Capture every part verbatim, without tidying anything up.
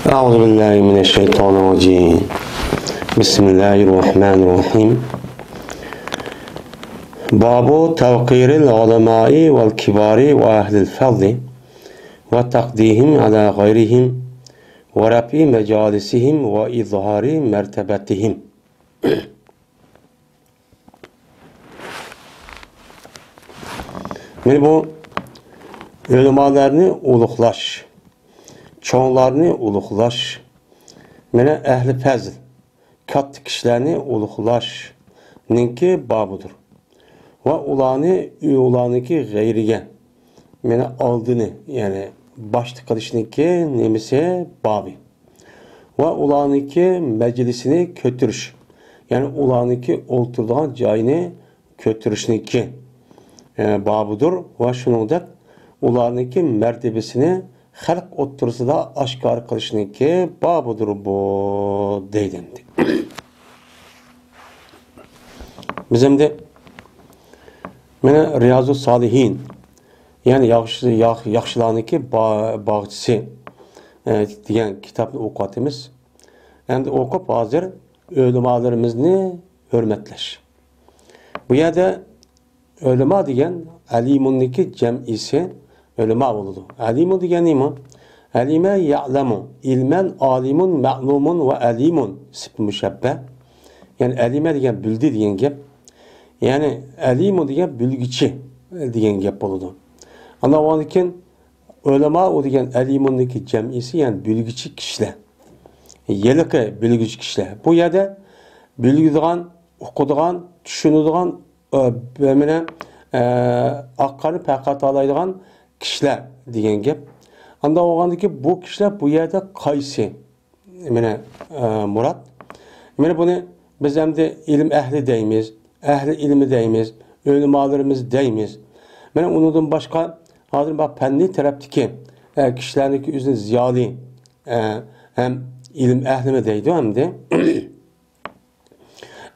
أعوذ بالله من الشيطان الرجيم. بسم الله الرحمن الرحيم. باب توقير العلماء والكبار وأهل الفضل وتقديمهم على غيرهم ورفع مجالسهم وإظهار مرتبتهم. مانا بۇ ئۆلىمالارنى ئۇلۇغلاش، چوڭلارنى ئۇلۇغلاش، مانا ئەھلى پەزل، كاتتا كىشىلەرنى ئۇلۇغلاشنىڭكى بابىدۇر. ۋە ئۇلارنى، ئۇلارنىڭكى غەيرىگە، مانا ئالدىنى، يەنى باشتا قىلىشنىڭكى نېمىسى بابى. ۋە ئۇلارنىڭكى مەجلىسىنى كۆتۈرۈش، يەنى ئۇلارنىڭكى ئولتۇرىدىغان جايىنى كۆتۈرۈشنىڭكى، ئە، بابىدۇر. ۋە شۇنىڭدەك ئۇلارنىڭكى مەرتىۋىسىنى خەلق ئوتتۇرىسىدا ئاشكارا قىلىشنىڭكى بابىدۇر بۇ، دەيدۇ ئەمدى. بىز ئەمدى مانا رىيازۇ سالىھىن، يەنى ياخشى، ياخ-، ياخشىلارنىڭكى با-، باغچىسى، ئە، دېگەن كىتابنى ئوقۇۋاتىمىز. ئەمدى ئوقۇپ ھازىر ئۆلىمالىرىمىزنى ھۆرمەتلەش. بۇ يەردە ئۆلىما دېگەن ئەلىمۇننىڭكى جەمئىسى ئۆلىما بولىدۇ. ئەلىمۇن دېگەن نېمە؟ ئەلىمە يەئلەمۇ، ئىلمەن، ئالىمۇن، مەئلۇمۇن ۋە ئەلىمۇن، سىپىتى مۇشەببە. يەنى ئەلىمە دېگەن بىلدى دېگەن گەپ. يەنى ئەلىمۇن دېگەن بىلگۈچى دېگەن گەپ بولىدۇ. ئاندىن كېيىن ئۆلىما ئۇ دېگەن ئەلىمۇننىڭكى جەمئىسى، يەنى بىلگۈچى كىشىلەر. ھېلىقى بىلگۈچى كىشىلەر. بۇ يەردە بىلىدىغان، ئۇقىدىغان، چۈشىنىدىغان، ئە، مانا، ئە، ئاق قارنى پەيقەتالايدىغان كىشىلەر دېگەن گەپ. ئانداق بولغاندىكىن بۇ كىشىلەر بۇ يەردە قايسى؟ مانا، ئە، مۇراد. مانا بۇنى بىز ئەمدى ئىلىم ئەھلى دەيمىز، ئەھلى ئىلمى دەيمىز، ئۆلىمالىرىمىز دەيمىز. مانا ئۇنىڭدىن باشقا ھازىر بۇ پەننىي تەرەپتىكى، ئە، كىشىلەرنىڭكى ئۆزىنى زىيالىي، ئە، ھەم ئىلىم ئەھلىمۇ دەيدۇ ئەمدى.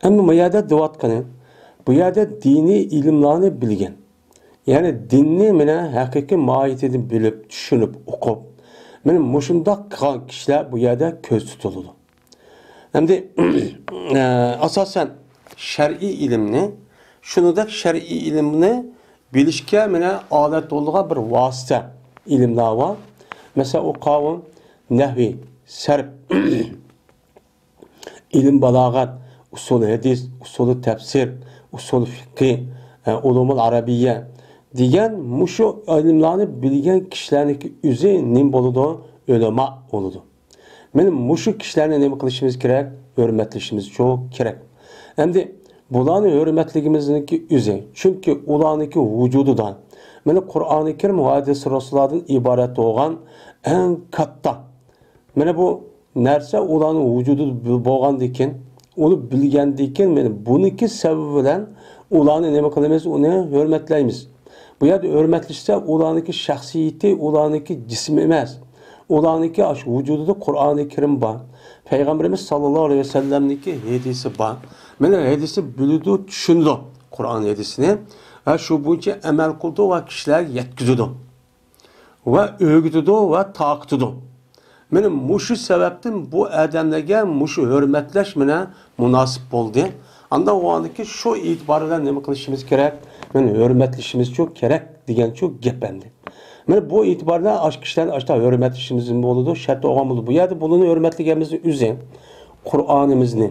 ئەمما بۇ يەردە دەۋاتقىنى، بۇ يەردە دىنىي ئىلىملارنى بىلگەن، يەنى دىننى مانا ھەقىقىي ماھىيىتىدىن بىلىپ، چۈشىنىپ، ئوقۇپ، مانا مۇشۇنداق قىلغان كىشىلەر بۇ يەردە كۆز تۇتۇلىدۇ. ئەمدى، ئاساسەن شەرئىي ئىلىمنى، شۇنىڭدەك شەرئىي ئىلىمنى بىلىشكە مانا ئالەت بولىدىغان بىر ۋاسىتە ئىلىملەر بار. مەسىلەن، ئۇ قاۋۇ، نەھۋى، سەرپ، ئىلىم بالاغەت، ئۇسۇل ھەدىس، ئۇسۇل تەپسىر، ئۇسۇل فىقھى، ئە، ئۇلۇمۇل ئەرەبىيە دېگەن مۇشۇ ئىلىملارنى بىلگەن كىشىلەرنىڭكى ئۆزى نېمە بولىدۇ؟ ئۆلىما بولىدۇ. مانا مۇشۇ كىشىلەرنى نېمە قىلىشىمىز كېرەك؟ ھۆرمەتلىشىمىز چوق كېرەك. ئەمدى بۇلارنى ھۆرمەتلىگىنىمىزنىڭكى ئۆزى، چۈنكى ئۇلارنىڭكى ۋۇجۇدىدا مانا قۇرئانى كەرىم ۋە ھەدىس رەسۇللاردىن ئىبارەت بولغان ئەڭ كاتتا مانا بۇ نەرسە ئۇلارنىڭ ۋۇجۇدىدا بولغاندىكىن، ئۇنى بىلگەندىكىن، مانا بۇنىڭكى سەۋەبى بىلەن ئۇلارنى نېمە قىلىمىز؟ ئۇنى ھۆرمەتلەيمىز. بۇ يەردە ھۆرمەتلىشسە، ئۇلارنىڭكى شەخسىيىتى، ئۇلارنىڭكى جىسمى ئەمەس. ئۇلارنىڭكى ئاشۇ ۋۇجۇدىدا قۇرئانى كەرىم بار. پەيغەمبىرىمىز ساللاللاھۇ ئەلەيھى ۋەسەللەمنىڭكى ھەدىسى بار. مانا ھەدىسنى بىلىدۇ، چۈشىنىدۇ قۇرئان ھەدىسىنى. ھە، شۇ بويىچە ئەمەل قىلىدۇ ۋە كىشىلەرگە يەتكۈزىدۇ. ۋە ئۆگىتىدۇ ۋە تارقىتىدۇ. مانا مۇشۇ سەۋەبتىن بۇ ئادەملەرگە مۇشۇ ھۆرمەتلەش مانا مۇناسىپ بولدى. ئانداق بولغاندىكىن شۇ ئېتىبار بىلەن نېمە قىلىشىمىز كېرەك؟ مانا ھۆرمەتلىشىمىزچۇ كېرەك دېگەنچۇ گەپ ئەمدى. مانا بۇ ئېتىبار بىلەن ئاشۇ كىشىلەرنى ئاشۇنداق ھۆرمەتلىشىمىز بولىدۇ، شەرت بولغان بولىدۇ. بۇ يەردە بۇلارنى ھۆرمەتلىگەنمىز ئۆزى قۇرئانىمىزنى،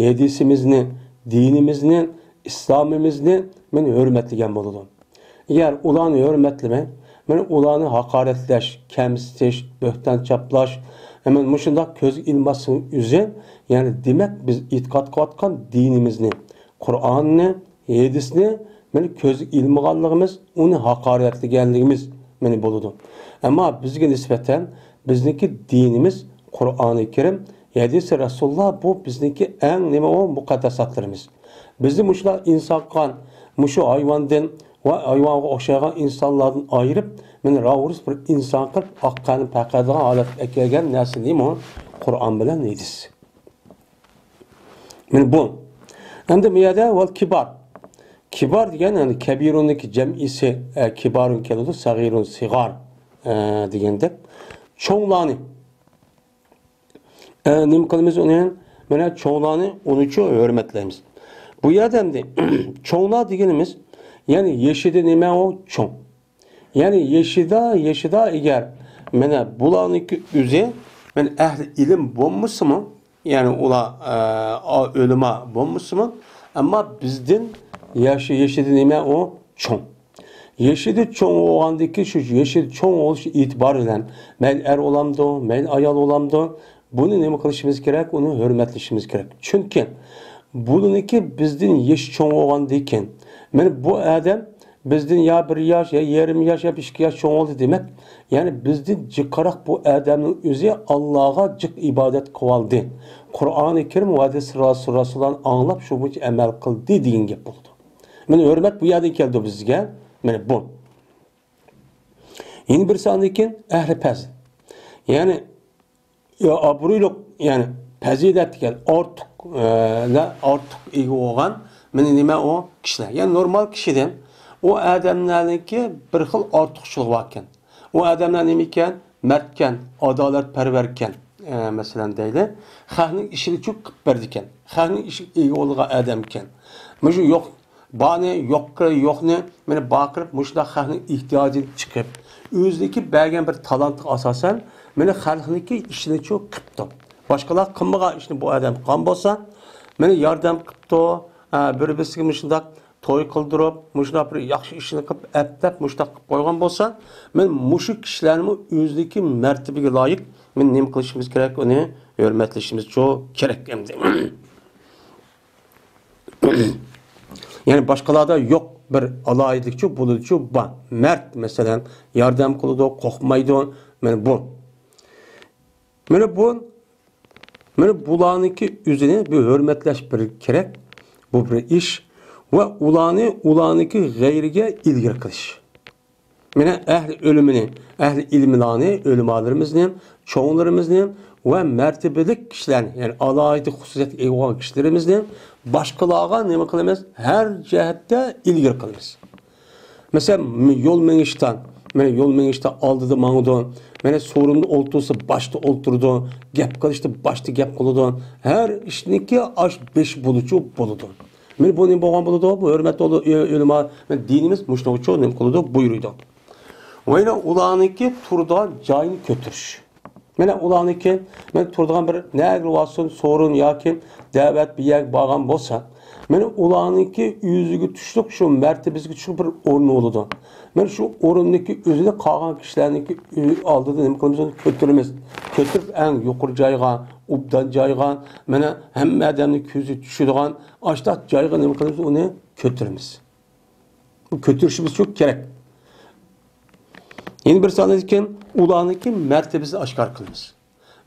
ھەدىسىمىزنى، دىنىمىزنى، ئىسلامىمىزنى مانا ھۆرمەتلىگەن بولىدۇ. ئەگەر ئۇلارنى ھۆرمەتلىمەي، مانا ئۇلارنى ھاقارەتلەش، كەمسىتىش، بۆھتان چاپلاش، مانا مۇشۇنداق كۆزگە ئىلماسنىڭ ئۆزى، يەنى دېمەك، بىز ئېتىقاد قىلىۋاتقان دىنىمىزنى، قۇرئاننى، ھەدىسنى مانا كۆزگە ئىلمىغانلىقىمىز، ئۇنى ھاقارەتلىگەنلىكىمىز مانا بولىدۇ. ئەمما بىزگە نىسبەتەن بىزنىڭكى دىنىمىز قۇرئانى كەرىم، ھەدىسى رەسۇلۇللا، بۇ بىزنىڭكى ئەڭ نېمە ئۇ مۇقەددەس زاتلىرىمىز. بىزنى مۇشۇلار ئىنسان قىلغان، مۇشۇ ھايۋاندىن ۋە ھايۋانغا ئوخشايدىغان ئىنسانلاردىن ئايرىپ، مانا راۋۇرۇس بىر ئىنسان قىلىپ، ئاق قەنى پەقەدىغان ھالەتكە ئەكەلگەن نەرسە نېمە ئۇ؟ قۇرئان بىلەن ھەدىس. مانا بۇ. ئەمدى بۇ يەردە ۋەل كىبار. كىبار دېگەن، يەنى كەبىرۇننىڭكى جەمئىسى، ئە، كىبارۇن كېلىدۇ، سەغىرۇن، سىغار، ئە، دېگەندەك. چوڭلارنى. ئە، نېمە قىلىمىز ئۇنى؟ مانا چوڭلارنى ئۇنىچۇ ھۆرمەتلەيمىز. بۇ يەردە ئەمدى چوڭلار دېگىنىمىز، يەنى يېشىدا نېمە ئۇ؟ چوڭ. يەنى يېشىدا، يېشىدا ئەگەر مانا بۇلارنىڭكى ئۆزى، مانا ئەھلى ئىلىم بولمىسىمۇ، يەنى ئۇلار، ئە، ئۆلىما بولمىسىمۇ، ئەمما بىزدىن ياش، يېشىدا نېمە ئۇ؟ چوڭ. يېشىدا چوڭ بولغاندىكى شۇ يېشىدا چوڭ بولۇش ئېتىبارى بىلەن مەيلى ئەر بولامدۇ، مەيلى ئايال بولامدۇ، بۇنى نېمە قىلىشىمىز كېرەك؟ ئۇنى ھۆرمەتلىشىمىز كېرەك. چۈنكى بۇنىڭكى بىزدىن يېشى چوڭ بولغاندىكىن، مانا بۇ ئادەم بىزدىن يا بىر ياش، يا يېرىم ياش، يا ئىككى ياش چوڭ بولدى دېمەك، يەنى بىزدىن جىقراق بۇ ئادەمنىڭ ئۆزى ئاللاغا جىق ئىبادەت قىلىۋالدى. قۇرئانى كەرىم ۋە ھەدىس رەسۇلىنى ئاڭلاپ، شۇ بويىچە ئەمەل قىلدى دېگەن گەپ بولىدۇ. مانا ھۆرمەت بۇ يەردىن كەلدى بىزگە. مانا بۇ. يەنە بىرسى ئاندىن كېيىن ئەھلى پەزىل. يەنى يا ئابرۇيلۇق، يەنى پەزىلەت دېگەن ئارتۇق، ئە، لە-، ئارتۇق ئىگە بولغان، مانا نېمە ئۇ كىشىلەر. يەنى نورمال كىشىدىن ئۇ ئادەملەرنىڭكى بىر خىل ئارتۇقچىلىقى باركەن. ئۇ ئادەملەر نېمە ئىكەن؟ مەردكەن، ئادالەتپەرۋەركەن، ئە، مەسىلەن دەيلى، خەقنىڭ ئىشىنى چۇ قىلىپ بەردىكەن، خەقنىڭ ئىشىگە ئىگە بولىدىغان ئادەمكەن. مۇشۇ يوق بارنى، يوققا يوقنى، مانا بار قىلىپ، مۇشۇنداق خەقنىڭ ئېھتىياجىنى چىقىپ، ئۆزىنىڭكى بەرگەن بىر تالانتىغا ئاساسەن، مانا خەلقنىڭكى ئىشىنى چۇ قىپتۇ. باشقىلار قىلمىغان ئىشنى بۇ ئادەم قىلغان بولسا، مانا ياردەم قىپتۇ، ھە، بىر-بىرسىگە مۇشۇنداق توي قىلدۇرۇپ، مۇشۇنداق بىر ياخشى ئىشنى قىلىپ، ئەپلەپ مۇشۇنداق قىلىپ قويغان بولسا، مانا مۇشۇ كىشىلەرنىمۇ ئۆزىنىڭكى مەرتىبىگە لايىق، مانا نېمە قىلىشىمىز كېرەك، ئۇنى ھۆرمەتلىشىمىز چۇ كېرەك ئەمدى. يەنى باشقىلاردا يوق بىر ئالاھىدىلىكچۇ، بولىدىچۇ، بار. مەرد، مەسىلەن، ياردەم قىلىدۇ، قورقمايدۇ. مانا بۇ. مانا بۇ، مانا بۇلارنىڭكى ئۆزىنى بىر ھۆرمەتلەش بىر كېرەك. بۇ بىر ئىش. ۋە ئۇلارنى، ئۇلارنىڭكى غەيرىگە ئىلگىرى قىلىش. مانا ئەھلى ئۆلۈمىنى، ئەھلى ئىلىملارنى، ئۆلىمالىرىمىزنى، چوڭلىرىمىزنى ۋە مەرتىبىلىك كىشىلەرنى، يەنى ئالاھىدە خۇسۇسىيەتكە ئىگە بولغان كىشىلىرىمىزنى باشقىلارغا نېمە قىلىمىز؟ ھەر جەھەتتە ئىلگىرى قىلىمىز. مەسىلەن، م-، يول مېڭىشتا، مانا يول مېڭىشتا ئالدىدا ماڭىدۇ، مانا سورۇندا ئولتۇرسا باشتا ئولتۇرىدۇ، گەپ قىلىشتا باشتا گەپ قىلىدۇ، ھەر ئىشنىڭكى ئاش بېشى بولىچۇ بولىدۇ. مانا بۇ نېمە بولغان بولىدۇ؟ بۇ ھۆرمەتلى ئۆ-، ئۆلىما، دىنىمىز مۇشۇنىڭغىچۇ نېمە قىلىدۇ؟ بۇيرۇيدۇ. ۋە يەنە ئۇلارنىڭكى تۇرىدىغان جايىنى كۆتۈرۈش. مانا ئۇلارنىڭكى، مانا تۇرىدىغان بىر نەگە بارسۇن، سورۇن ياكى دەۋەت بىر يەرگە بارغان بولسا، مانا ئۇلارنىڭكى ئۆزىگە تۇشلۇق، شۇ مەرتىبىسىگە تۇشلۇق بىر ئورنى بولىدۇ. مانا شۇ ئورۇندىكى ئۆزىنى قالغان كىشىلەرنىڭكى ئۆ-، ئالدىدا نېمە قىلىمىز؟ ئۇنى كۆتۈرىمىز. كۆتۈرۈپ ئەڭ يۇقىرى جايغا، ئوبدان جايغا، مانا ھەممە ئادەمنىڭ كۆزى چۈشىدىغان ئاشتاق جايغا نېمە قىلىمىز؟ ئۇنى كۆتۈرىمىز. بۇ كۆتۈرۈشىمىز شۇ كېرەك. يەنە بىر سانىدىكىن ئۇلارنىڭكى مەرتىبىسىنى ئاشكارا قىلىمىز.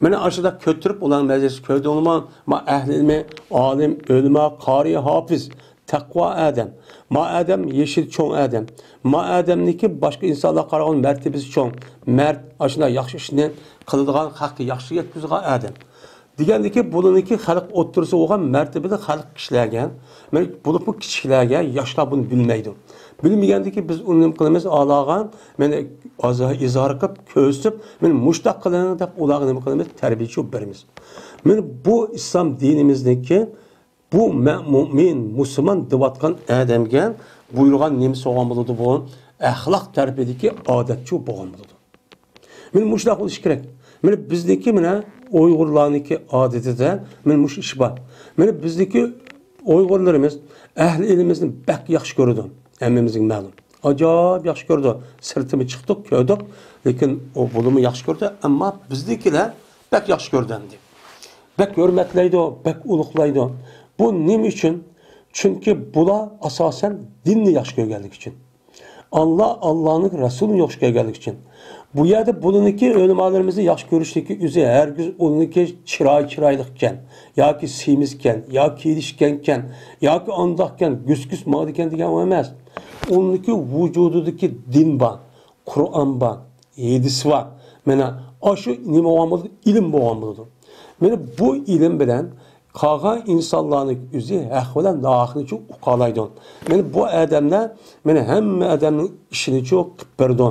مانا ئاشۇنداق كۆتۈرۈپ ئۇلارنىڭ مەجلىسىگە كۆردۈڭلىما؟ ما ئەھلى ئىلمى، ئالىم، ئۆلىما، قارىي، ھاپىز، تەقۋا ئادەم. ما ئادەم يېشى چوڭ ئادەم. ما ئادەمنىڭكى باشقا ئىنسانلارغا قارىغاندا مەرتىبىسى چوڭ. مەرد، ئاشۇنداق ياخشى ئىشنى قىلىدىغان، خەققە ياخشى يەتكۈزىدىغان ئادەم. دېگەندىكى، بۇلىنىكى خەلق ئوتتۇرىسى بولغان مەرتىبىدە خەلق كىشىلەرگە، مەن بولۇپمۇ كىچىكلەرگە، ياشلار بۇنى بىلمەيدۇ. بىلمىگەندىكى بىز ئۇنى نېمە قىلىمىز؟ ئالاغا، مەن ئاز-، ئىزھار قىلىپ، كۆرسىتىپ، مەن مۇشتاق قىلىڭ دەپ ئۇلارغا نېمە قىلىمىز؟ تەربىيە بېرىمىز. مەن بۇ ئىسلام دىنىمىزنىڭكى، بۇ مە-، مۇئمىن، مۇسۇلمان دەۋاتقان ئادەمگە بۇيرۇغان نېمىسى بولغان بولىدۇ بۇ؟ ئەخلاق تەرىپىدىكى ئادەتچۇ بولغان بولىدۇ. مانا مۇشۇنداق بولۇشى كېرەك. مانا بىزنىڭكى، مانا ئۇيغۇرلارنىڭكى ئادىتىدە مانا مۇشۇ ئىش بار. مانا بىزنىڭكى ئۇيغۇرلىرىمىز ئەھلى ئىلىمىزنى بەك ياخشى كۆرىدۇ. ھەممىمىزگە مەلۇم. ئاجايىپ ياخشى كۆرىدۇ. سىرتىمۇ چىقتۇق، كۆردۇق. لېكىن ئۇ بۇلىمۇ ياخشى كۆرىدۇ. ئەمما بىزنىڭكىلەر بەك ياخشى كۆرىدۇ ئەمدى. بەك ھۆرمەتلەيدۇ، بەك ئۇلۇغلايدۇ. بۇ نېمە ئۈچۈن؟ چۈنكى بۇلار ئاساسەن دىننى ياخشى كۆرگەنلىكى ئۈچۈن. ئاللا، ئاللانىڭ رەسۇلىنى ياخشى كۆرگەنلىكى ئۈچۈن. بۇ يەردە بۇلىنىڭكى ئۆلىمالىرىمىزنى ياخشى كۆرۈشلۈكى ئۆزى ھەرگىز ئۇنىڭكى چىراي چىرايلىقكەن، ياكى سېمىزكەن، ياكى كېلىشكەنكەن، ياكى ئانداقكەن، گۈس-گۈس ماڭىدىكەن دېگەن ئۇ ئەمەس. ئۇنىڭكى ۋۇجۇدىدىكى دىن بار، قۇرئان بار، ھەدىس بار. مانا ئاشۇ نېمە بولغان بولىدۇ؟ ئىلىم بولغان بولىدۇ. مانا بۇ ئىلىم بىلەن قالغان ئىنسانلارنىڭ ئۆزى ھەق بىلەن ناھەقنىچۇ ئۇقالايدۇ. مانا بۇ ئادەملەر، مانا ھەممە ئادەمنىڭ ئىشىنىچۇ قىلىپ بېرىدۇ.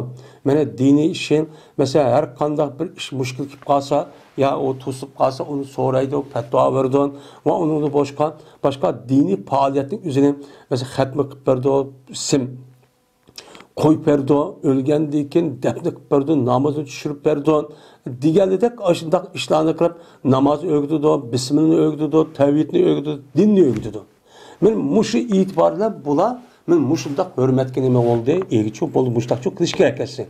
مانا دىنىي ئىشى، مەسىلەن، ھەر قانداق بىر ئىش مۈشكۈل كېلىپ قالسا، يا ئۇ توسۇپ قالسا، ئۇنى سورايدۇ، پەتىۋا بېرىدۇ ۋە ئۇنىڭدىن باشقا، باشقا دىنىي پائالىيەتنىڭ ئۆزىنى، مەسىلەن، خەتمە قىلىپ بېرىدۇ، سىم قويۇپ بېرىدۇ، ئۆلگەندىن كېيىن دەپنە قىلىپ بېرىدۇ، نامازنى چۈشۈرۈپ بېرىدۇ دېگەندەك ئاشۇنداق ئىشلارنى قىلىپ، ناماز ئۆگىتىدۇ، بىسمىللىنى ئۆگىتىدۇ، تەۋھىدنى ئۆگىتىدۇ، دىننى ئۆگىتىدۇ. مەن مۇشۇ ئېتىبار بىلەن بۇلار، مەن مۇشۇنداق ھۆرمەتكە نېمە بولدى، ئىگە چوڭ بولدى، مۇشۇنداقچۇ قىلىش كېرەك ئەسلى.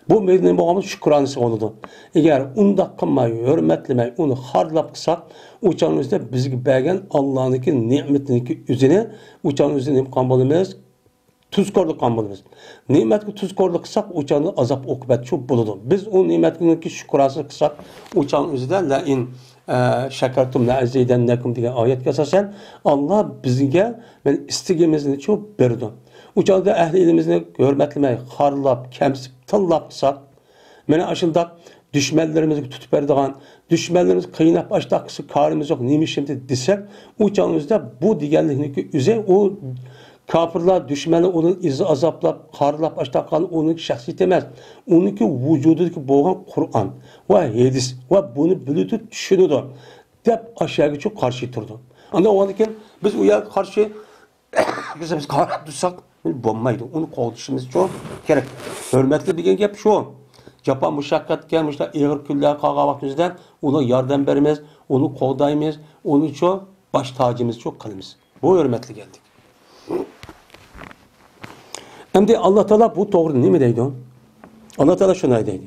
بۇ مېنىڭ نېمە بولغان شۈكرانىسى بولىدۇ. ئەگەر ئۇنداق قىلماي، ھۆرمەتلىمەي، ئۇنى خارلاپ قىلساق، ئۇ چاغنىڭ ئۆزىدە بىزگە بەرگەن ئاللانىڭكى نېمىتىنىڭكى ئۆزىنى، ئۇ چاغنىڭ ئۆزىدە نېمە قىلغان بولىمىز؟ تۇزكورلۇق قىلغان بولىمىز. نېمەتكە تۇزكورلۇق قىلساق، ئۇ چاغدا ئازاب ئوقۇبەت شۇ بولىدۇ. بىز ئۇ نېمەتنىڭكى شۈكرانىسىنى قىلساق، ئۇ چاغنىڭ ئۆزىدە لەئىن، ئە، شەكەرتۇم لەئەزىدەننەكۇم دېگەن ئايەتكە ئاساسەن، ئاللا بىزگە، مەن ئىستىگىمىزنى شۇ بېرىدۇ. ئۇ چاغدا ئەھلى ئىلمىمىزنى ھۆرمەتلىمەي، خارلاپ، كەمسىتىپ، تىللاپ قىلساق، مانا ئاشۇنداق دۈشمەنلىرىمىزگە تۇتۇپ بېرىدىغان، دۈشمەنلىرىمىز قىيناپ، ئاشتاق قىلسا كارىمىز يوق، نېمە ئىشىمدە دېسەك، ئۇ چاغنىڭ ئۆزىدە بۇ دېگەنلىكنىڭكى ئۆزى، ئۇ كاپىرلار، دۈشمەنلەر ئۇنى ئىززە ئازابلاپ، خارلاپ، ئاشتاق قىلغان ئۇنىڭكى شەخسىيىتى ئەمەس، ئۇنىڭكى ۋۇجۇدىدىكى بولغان قۇرئان ۋە ھەدىس ۋە بۇنى بىلىدۇ، چۈشىنىدۇ دەپ ئاشۇ يەرگىچۇ قارشى تۇرىدۇ. ئاندىن ئۇنىڭدىن كېيىن بىز ئۇ يەرگە قارشى بىز قاراپ تۇرساق بولمايدۇ. ئۇنى قوغدىشىمىز شۇ كېرەك. ھۆرمەتلى دېگەن گەپ شۇ. جاپا مۇشەققەتكە، مۇشۇنداق ئېغىر كۈنلەر قالغان ۋاقتىمىزدا ئۇنىڭغا ياردەم بېرىمىز، ئۇنى قوغدايمىز، ئۇنى شۇ باش تاجىمىز شۇ قىلىمىز. بۇ ھۆرمەتلىگەنلىك. ئەمدى ئاللا تائالا بۇ توغرىدا نېمە دەيدۇ؟ ئاللا تائالا شۇنداق دەيدۇ.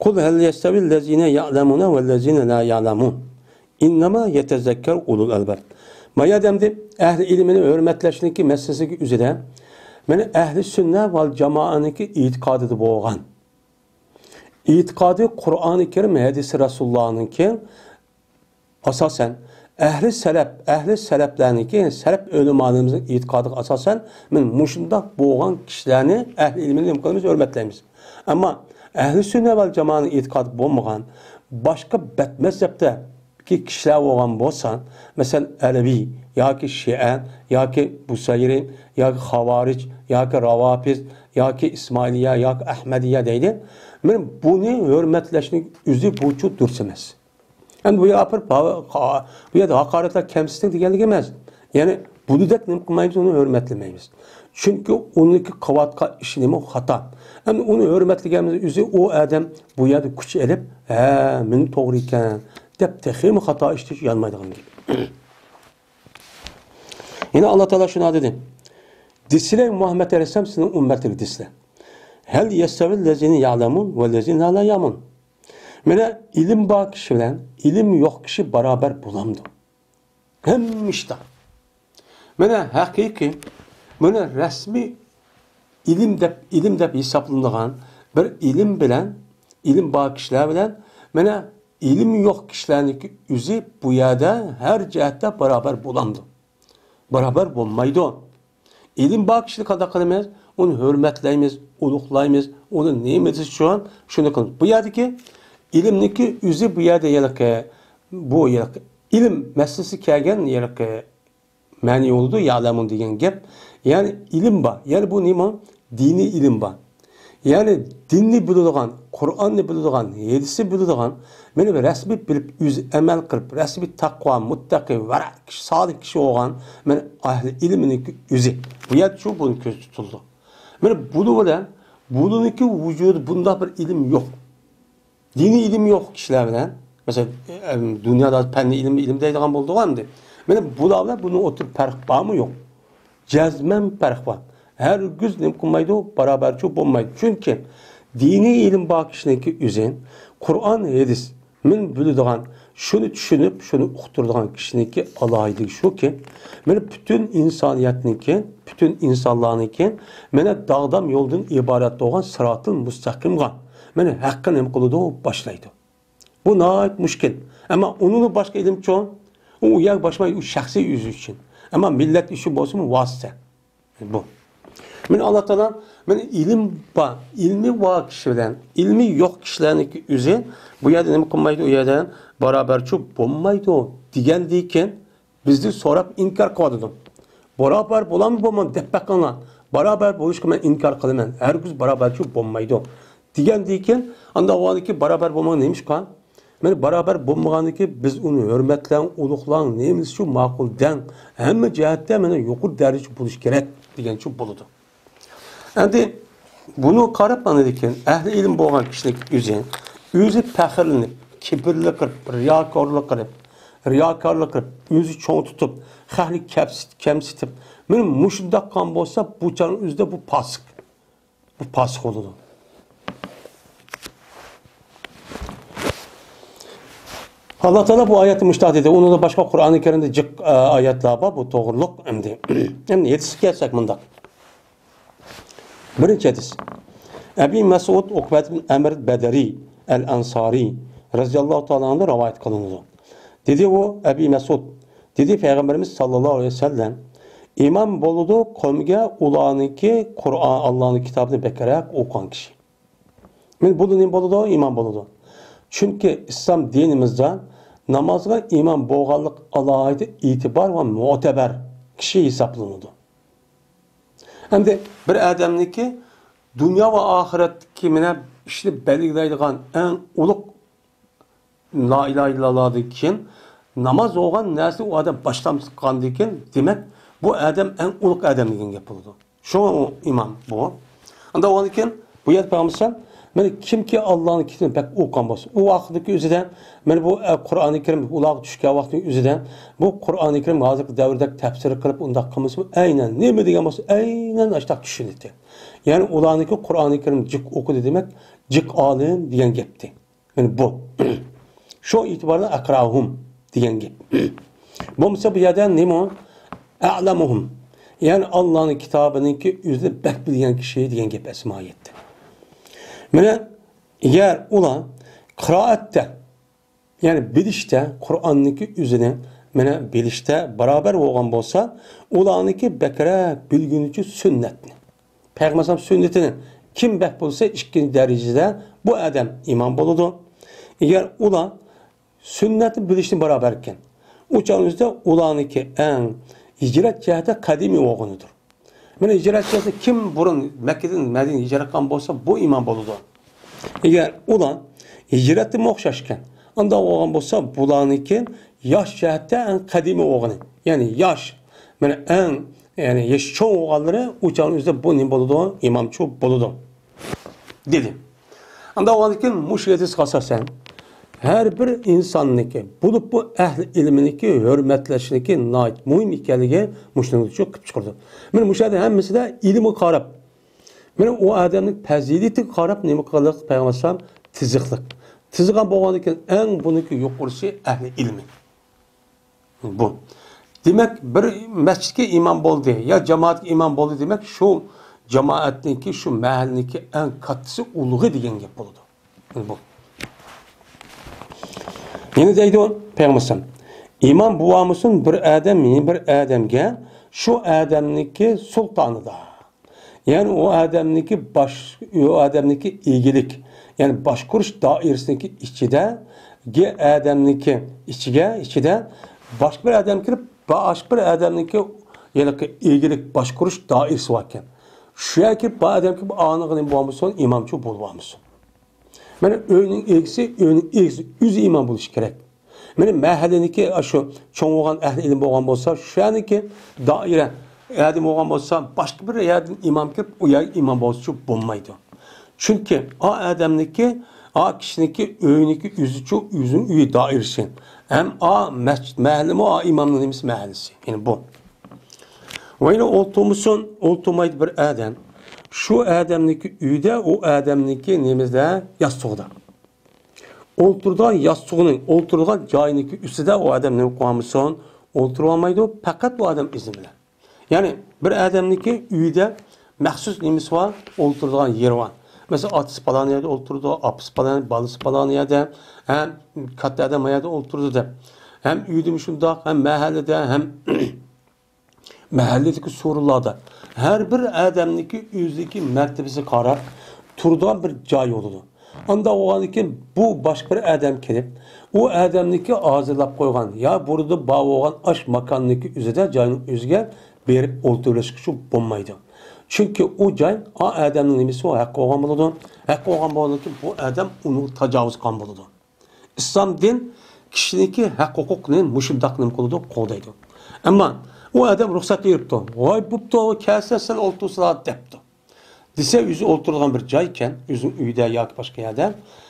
قل هل يستوي الذين يعلمون والذين لا يعلمون. ئىننەما يەتەزەككەر ئۇلۇل ئەلباب. ما يەردە ئەمدى ئەھلى ئىلمىنى ھۆرمەتلەشنىڭكى مەسىلىسىگە ئۆزىدە، مانا ئەھلى سۈننە ۋەل جامائەنىڭكى ئېتىقادىدا بولغان. ئېتىقادى قۇرئانى كەرىم، ھەدىسى رەسۇلۇللانىڭكى ئاساسەن، ئەھلى سەلەپ، ئەھلى سەلەپلەرنىڭكى، سەلەپ ئۆلىمالىرىمىزنىڭ ئېتىقادىغا ئاساسەن، مانا مۇشۇنداق بولغان كىشىلەرنى ئەھلى ئىلمىنى نېمە قىلىمىز؟ ھۆرمەتلەيمىز. ئەمما ئەھلى سۈننە ۋەل جامائەنىڭ ئېتىقادى بولمىغان، باشقا بەت مەزھەپتە كى كىشىلەر بولغان بولسا، مەسىلەن، ئەلەۋى ياكى شىئە ياكى بۇسەيرى ياكى خاۋارىج ياكى راۋاپىز ياكى ئىسمائىلىيە ياكى ئەھمەدىيە دەيدۇ. مانا بۇنى ھۆرمەتلەشنىڭ ئۆزى بۇچۇ دۇرۇس ئەمەس. ئەمدى بۇ يەر ئاپىرىپ، بۇ يەردە ھاقارەتلەر، كەمسىتىڭ دېگەنلىك ئەمەس. يەنى بۇنىدەك نېمە قىلمايمىز، ئۇنى ھۆرمەتلىمەيمىز. چۈنكى ئۇنىڭكى قىلىۋاتقان ئىشى نېمە؟ خاتا. ئەمدى ئۇنى ھۆرمەتلىگەنمىز ئۆزى ئۇ ئادەم بۇ يەردە كۈچ ئېلىپ، ھە، مېنىڭ توغرا ئىكەن دەپ تېخىمۇ خاتا ئىشلىشى يانمايدىغان گەپ. يەنە ئاللا تائالا شۇنداق دېدى. دېسىلە مۇھەممەد ئەلەيھىسسالام سېنىڭ ئۈممەتلىرىگە دېسىلە. ھەل يەستەۋىل لەزىنە يەلەمۇن ۋە لەزىنە لا يەلەمۇن. مانا ئىلىم بار كىشى بىلەن ئىلىم يوق كىشى باراۋەر بولامدۇ؟ ھەممە ئىشتا. مانا ھەقىقىي، مانا رەسمىي ئىلىم دەپ، ئىلىم دەپ ھېسابلىنىدىغان بىر ئىلىم بىلەن، ئىلىم بار كىشىلەر بىلەن، مانا ئىلىم يوق كىشىلەرنىڭكى ئۆزى بۇ يەردە ھەر جەھەتتە باراۋەر بولامدۇ؟ باراۋەر بولمايدۇ. ئىلىم بار كىشىنى قانداق قىلىمىز؟ ئۇنى ھۆرمەتلەيمىز، ئۇلۇغلايمىز، ئۇنى نېمە دېسە شۇ، شۇنى قىلىمىز. بۇ يەردىكى ئىلىمنىڭكى ئۆزى بۇ يەردە ھېلىقى، بۇ ھېلىقى ئىلىم مەسىلىسى كەلگەن ھېلىقى مەنئى بولىدۇ، يەلەمۇن دېگەن گەپ. يەنى ئىلىم بار. يەنى بۇ نېمە؟ دىنىي ئىلىم بار. يەنى دىننى بىلىدىغان، قۇرئاننى بىلىدىغان، ھەدىسنى بىلىدىغان، مانا بىر رەسمىي بىلىپ، ئۆزى ئەمەل قىلىپ، رەسمىي تەقۋا، مۇتتەقى، ۋەرە كىشى، سالىھ كىشى بولغان، مانا ئەھلى ئىلىمنىڭكى ئۆزى. بۇ يەردە شۇ بۇنى كۆزدە تۇتۇلىدۇ. مانا بۇنىڭ بىلەن بۇنىڭكى ۋۇجۇدى بۇنداق بىر ئىلىم يوق. دىنىي ئىلىم يوق كىشىلەر بىلەن، مەسىلەن، ئەم، دۇنيادا پەننىي ئىلىم، ئىلىم دەيدىغان بولدىغۇ ئەمدى. مانا بۇلار بىلەن بۇنىڭ ئوتتۇرىدا پەرق بارمۇ يوق؟ جەزمەن پەرق بار. ھەرگىز نېمە قىلمايدۇ، باراۋەرچۇ بولمايدۇ. چۈنكى دىنىي ئىلىم بار كىشىنىڭكى ئۆزى، قۇرئان، ھەدىس، مەن بىلىدىغان، شۇنى چۈشىنىپ، شۇنى ئۇقتۇرىدىغان كىشىنىڭكى ئالاھىدىلىكى شۇكى، مانا پۈتۈن ئىنسانىيەتنىڭكى، پۈتۈن ئىنسانلارنىڭكى، مانا داغدام يولدىن ئىبارەت بولغان سىراتىل مۇستەقىمغا، مانا ھەققە نېمە قىلىدۇ، باشلايدۇ. بۇ ناھايىتى مۈشكۈل. ئەمما ئۇنىڭدىن باشقا ئىلىمچۇ، ئۇ، ئۇ يەرگە باشلىمايدۇ، ئۇ شەخسىي ئۆزى ئۈچۈن. ئەمما مىللەت ئۈچۈن بولسىمۇ ۋاسىتە. بۇ. مانا ئاللا تائالا، مانا ئىلىم بار، ئىلمى بار كىشى بىلەن ئىلمى يوق كىشىلەرنىڭكى ئۆزى بۇ يەردە نېمە قىلمايدۇ، ئۇ يەردە باراۋەرچۇ بولمايدۇ دېگەندىن كېيىن، بىزدىن سوراپ ئىنكار قىلىۋاتىدۇ. باراۋەر بولامدۇ، بولمامدۇ دەپ بېقىڭلار. باراۋەر بولۇشقا مەن ئىنكار قىلىمەن. ھەرگىز باراۋەرچۇ بولمايدۇ دېگەندىن كېيىن، ئاندىن ئاۋۋالدىكى باراۋەر بولمىغان نېمىشقا؟ مانا بارابەر بولمىغاندىكى، بىز ئۇنى ھۆرمەتلەڭ، ئۇلۇغلاڭ، نېمىسى شۇ ماقۇل دەڭ، ھەممە جەھەتتە مانا يۇقىرى دەرىجىدە بولۇشى كېرەك دېگەنچە بولىدۇ. ئەمدى بۇنى قاراپ ئاندىن كېيىن ئەھلى ئىلىم بولغان كىشىنىڭ ئۆزى، ئۆزى پەخىرلىنىپ، كىبىرلىك قىلىپ، رىياكارلىق قىلىپ، رىياكارلىق قىلىپ، ئۆزى چوڭ تۇتۇپ، خەقنى كەپسىت-، كەمسىتىپ، مانا مۇشۇنداق قىلغان بولسا، بۇ چاغنىڭ ئۆزىدە بۇ پاسىق. بۇ پاسىق بولىدۇ. ئاللا تائالا بۇ ئايەتتە مۇشۇنداق دېدى. ئۇنىڭدا باشقا قۇرئانى كەرىمدە جىق، ئە، ئايەتلەر بار بۇ توغرۇلۇق. ئەمدى، ئەمدى ھەدىسكە كەلسەك مۇنداق. بىرىنچى ھەدىس. ئەبى مەسئۇد ئۇقبەت بىن ئەمر بەدەرى ئەل ئەنسارى رەزىياللاھۇ تائالا ئەنھۇ رىۋايەت قىلىنىدۇ. دېدى ئۇ، ئەبى مەسئۇد، دېدى پەيغەمبىرىمىز ساللاللاھۇ ئەلەيھى ۋەسەللەم، ئىمام بولىدۇ قومىگە ئۇلارنىڭكى قۇرئان، ئاللانىڭ كىتابىنى بەكرەك ئوقۇغان كىشى. مانا بۇ نېمە بولىدۇ؟ ئىمام بولىدۇ. چۈنكى ئىسلام دىنىمىزدا نامازغا ئىمام بولغانلىق ئالاھىدە ئېتىبار ۋە مۆتىبەر كىشى ھېسابلىنىدۇ. ئەمدى بىر ئادەمنىڭكى دۇنيا ۋە ئاخىرەتتىكى مانا ئىشنى بەلگىلەيدىغان ئەڭ ئۇلۇغ لا ئىلاھە ئىللاللاھدىن كېيىن ناماز بولغان نەرسىنى ئۇ ئادەم باشلامسىققاندىن كېيىن، دېمەك، بۇ ئادەم ئەڭ ئۇلۇغ ئادەم دېگەن گەپ بولىدۇ. شۇڭا ئۇ ئىمام بۇ. ئاندا ئۇنىڭدىن كېيىن بۇ يەردە پەيغەمبەر مانا كىمكى ئاللانىڭ كىتابىنى بەك ئوقۇغان بولسا، ئۇ ۋاقىتتىكى ئۆزىدە، مانا بۇ، ئە، قۇرئانى كەرىم ئۇلارغا چۈشكەن ۋاقىتنىڭ ئۆزىدە، بۇ قۇرئانى كەرىم ھازىرقى دەۋردەك تەپسىر قىلىپ ئۇنداق قىلمىسىمۇ، ئەينەن نېمە دېگەن بولسا، ئەينەن ئاشۇنداق چۈشىنەتتى. يەنى ئۇلارنىڭكى قۇرئانى كەرىم جىق ئوقۇدى دېمەك، جىق ئالىم دېگەن گەپتى. مانا بۇ. شۇ ئېتىباردا ئەقراھۇم دېگەن گەپ. بولمىسا بۇ يەردە نېمە؟ ئەلەمۇھۇم. يەنى ئاللانىڭ كىتابىنىڭكى ئۆزىنى بەك بىلگەن كىشى دېگەن گەپ ئەسلى ماھىيەتتە. مانا ئەگەر ئۇلار قىرائەتتە، يەنى بىلىشتە، قۇرئاننىڭكى ئۆزىنى مانا بىلىشتە بارابەر بولغان بولسا، ئۇلارنىڭكى بەكرەك بىلگۈنچى سۈننەتنى. پەيغەمبەر ئەلەيھىسسالام سۈننىتىنى كىم بەك بىلسە، ئىككىنچى دەرىجىدە بۇ ئادەم ئىمام بولىدۇ. ئەگەر ئۇلار سۈننەتنى بىلىشتىن بارابەر ئىكەن، ئۇ چاغنىڭ ئۆزىدە ئۇلارنىڭكى ئەڭ ھىجرەت جەھەتتە قەدىمىي بولغىنىدۇر. مانا ھىجرەت جەھەتتە كىم بۇرۇن مەككىدىن مەدىنىگە ھىجرەت قىلغان بولسا، بۇ ئىمام بولىدۇ. ئەگەر ئۇلار ھىجرەتتىمۇ ئوخشاش ئىكەن، ئانداق بولغان بولسا، بۇلارنىڭكى ياش جەھەتتە ئەڭ قەدىمىي بولغىنى، يەنى ياش، مانا ئەڭ، يەنى يېشى چوڭ بولغانلىرى ئۇ چاغنىڭ ئۆزىدە بۇ نېمە بولىدۇ؟ ئىمامچۇ بولىدۇ، دېدى. ئانداق بولغاندىن كېيىن مۇشۇ ھەدىسكە ئاساسەن، ھەر بىر ئىنساننىڭكى، بولۇپمۇ ئەھلى ئىلمىنىڭكى ھۆرمەتلەشنىڭكى ناھايىتى مۇھىم ئىكەنلىكى مۇشۇنىڭدىن چىقىپ چىقىدۇ. مانا مۇشۇ يەردە ھەممىسىدە ئىلىمگە قاراپ، مانا ئۇ ئادەمنىڭ پەزىلىتىگە قاراپ نېمە قىلىدۇ پەيغەمبەر ئەلەيھىسسالام؟ تىزىقلىق. تىزىغان بولغاندىن كېيىن ئەڭ بۇنىڭكى يۇقىرىسى ئەھلى ئىلمى. بۇ. دېمەك، بىر مەسچىتكە ئىمام بولدى يا جامائەتكە ئىمام بولدى، دېمەك، شۇ جامائەتنىڭكى، شۇ مەھەللىنىڭكى ئەڭ كاتتىسى، ئۇلۇغى دېگەن گەپ بولىدۇ. بۇ. يەنە دەيدۇ پەيغەمبەر ئەلەيھىسسالام، ئىمام بولالمىسۇن بىر ئادەم يەنە بىر ئادەمگە، شۇ ئادەمنىڭكى سۇلتانىدا. يەنى ئۇ ئادەمنىڭكى باش-، ئۇ ئادەمنىڭكى ئىگىلىك، يەنى باشقۇرۇش دائىرىسىنىڭكى ئىچىدىكى ئادەمنىڭكى ئىچىگە، ئىچىدە باشقا بىر ئادەم كىرىپ، باشقا بىر ئادەمنىڭكى ھېلىقى ئىگىلىك باشقۇرۇش دائىرىسى باركەن. شۇ يەرگە كىرىپ، بۇ ئادەم كىرىپ، ئانىغىنى بولمىسۇن، ئىمامچۇ بولۇۋالمىسۇن. مانا ئۆينىڭ ئىگىسى، ئۆينىڭ ئىگىسى ئۆزى ئىمام بولۇشى كېرەك. مانا مەھەللىنىڭكى ئاشۇ چوڭ بولغان ئەھلى ئىلىم بولغان بولسا، شۇ يەرنىڭكى دائىرە ئادەم بولغان بولسا، باشقا بىر يەردىن ئىمام كىرىپ، ئۇ يەرگە ئىمام بولسىچۇ بولمايدۇ. چۈنكى ئا ئادەمنىڭكى، ئا كىشىنىڭكى ئۆيىنىڭكى ئۆزىچۇ، ئۆزىنىڭ ئۆيى دائىرىسى. ھەم ئا مەسچىت، مەھەللىمۇ ئا ئىمامنىڭ نېمىسى، مەھەللىسى. يەنى بۇ. ۋەيلى ئولتۇرمىسۇن، ئولتۇرمايدۇ بىر ئادەم. شۇ ئادەمنىڭكى ئۆيىدە، ئۇ ئادەمنىڭكى نېمىسىدە، ياستۇقىدا. ئولتۇرىدىغان ياستۇقىنىڭ، ئولتۇرىدىغان جايىنىڭكى ئۈستىدە ئۇ ئادەم نېمە قىلالمىسۇن؟ ئئولتۇرۇۋالمايدۇ، پەقەت ئۇ ئادەم ئىزنى بىلەن. يەنى بىر ئادەمنىڭكى ئۆيىدە مەخسۇس نېمىسى بار؟ ئولتۇرىدىغان يېرى بار. مەسىلەن، ئاتىسى پالان يەردە ئولتۇرىدۇ، ئاپىسى پالان، بالىسى پالان يەردە، ھەم كاتتا ئادەم ما يەردە ئولتۇرىدۇ دەپ. ھەم ئۆيدىمۇ شۇنداق، ھەم مەھەللىدە، ھەم مەھەللىدىكى سورۇنلاردا ھەر بىر ئادەمنىڭكى ئۆزىدىكى مەرتىۋىسىگە قاراپ تۇرىدىغان بىر جاي بولىدۇ. ئانداق بولغاندىن كېيىن بۇ باشقا بىر ئادەم كېلىپ، ئۇ ئادەمنىڭكى ھازىرلاپ قويغان يا بۇرۇندا بار بولغان ئاش ماكاننىڭكى ئۆزىدە، جاينىڭ ئۆزىگە بېرىپ ئولتۇرۇۋېلىشقا شۇ بولمايدۇ. چۈنكى ئۇ جاي ئا ئادەمنىڭ نېمىسى، ھەققى بولغان بولىدۇ. ھەققى بولغان بولغاندىن كېيىن بۇ ئادەم ئۇنىڭغا تاجاۋۇز قىلغان بولىدۇ. ئىسلام دىن كىشىنىڭكى ھەق ھوقۇقىنى مۇشۇنداق نېمە قىلىدۇ، قوغدايدۇ. ئەمما ئۇ ئادەم رۇخسەت بېرىپتۇ. ۋاي، بوپتۇ، كەلسە سەن ئولتۇرسىلا دەپتۇ. دېسە، ئۆزى ئولتۇرىدىغان بىر جاي ئىكەن، ئۆزىنىڭ ئۆيىدە ياكى باشقا يەردە.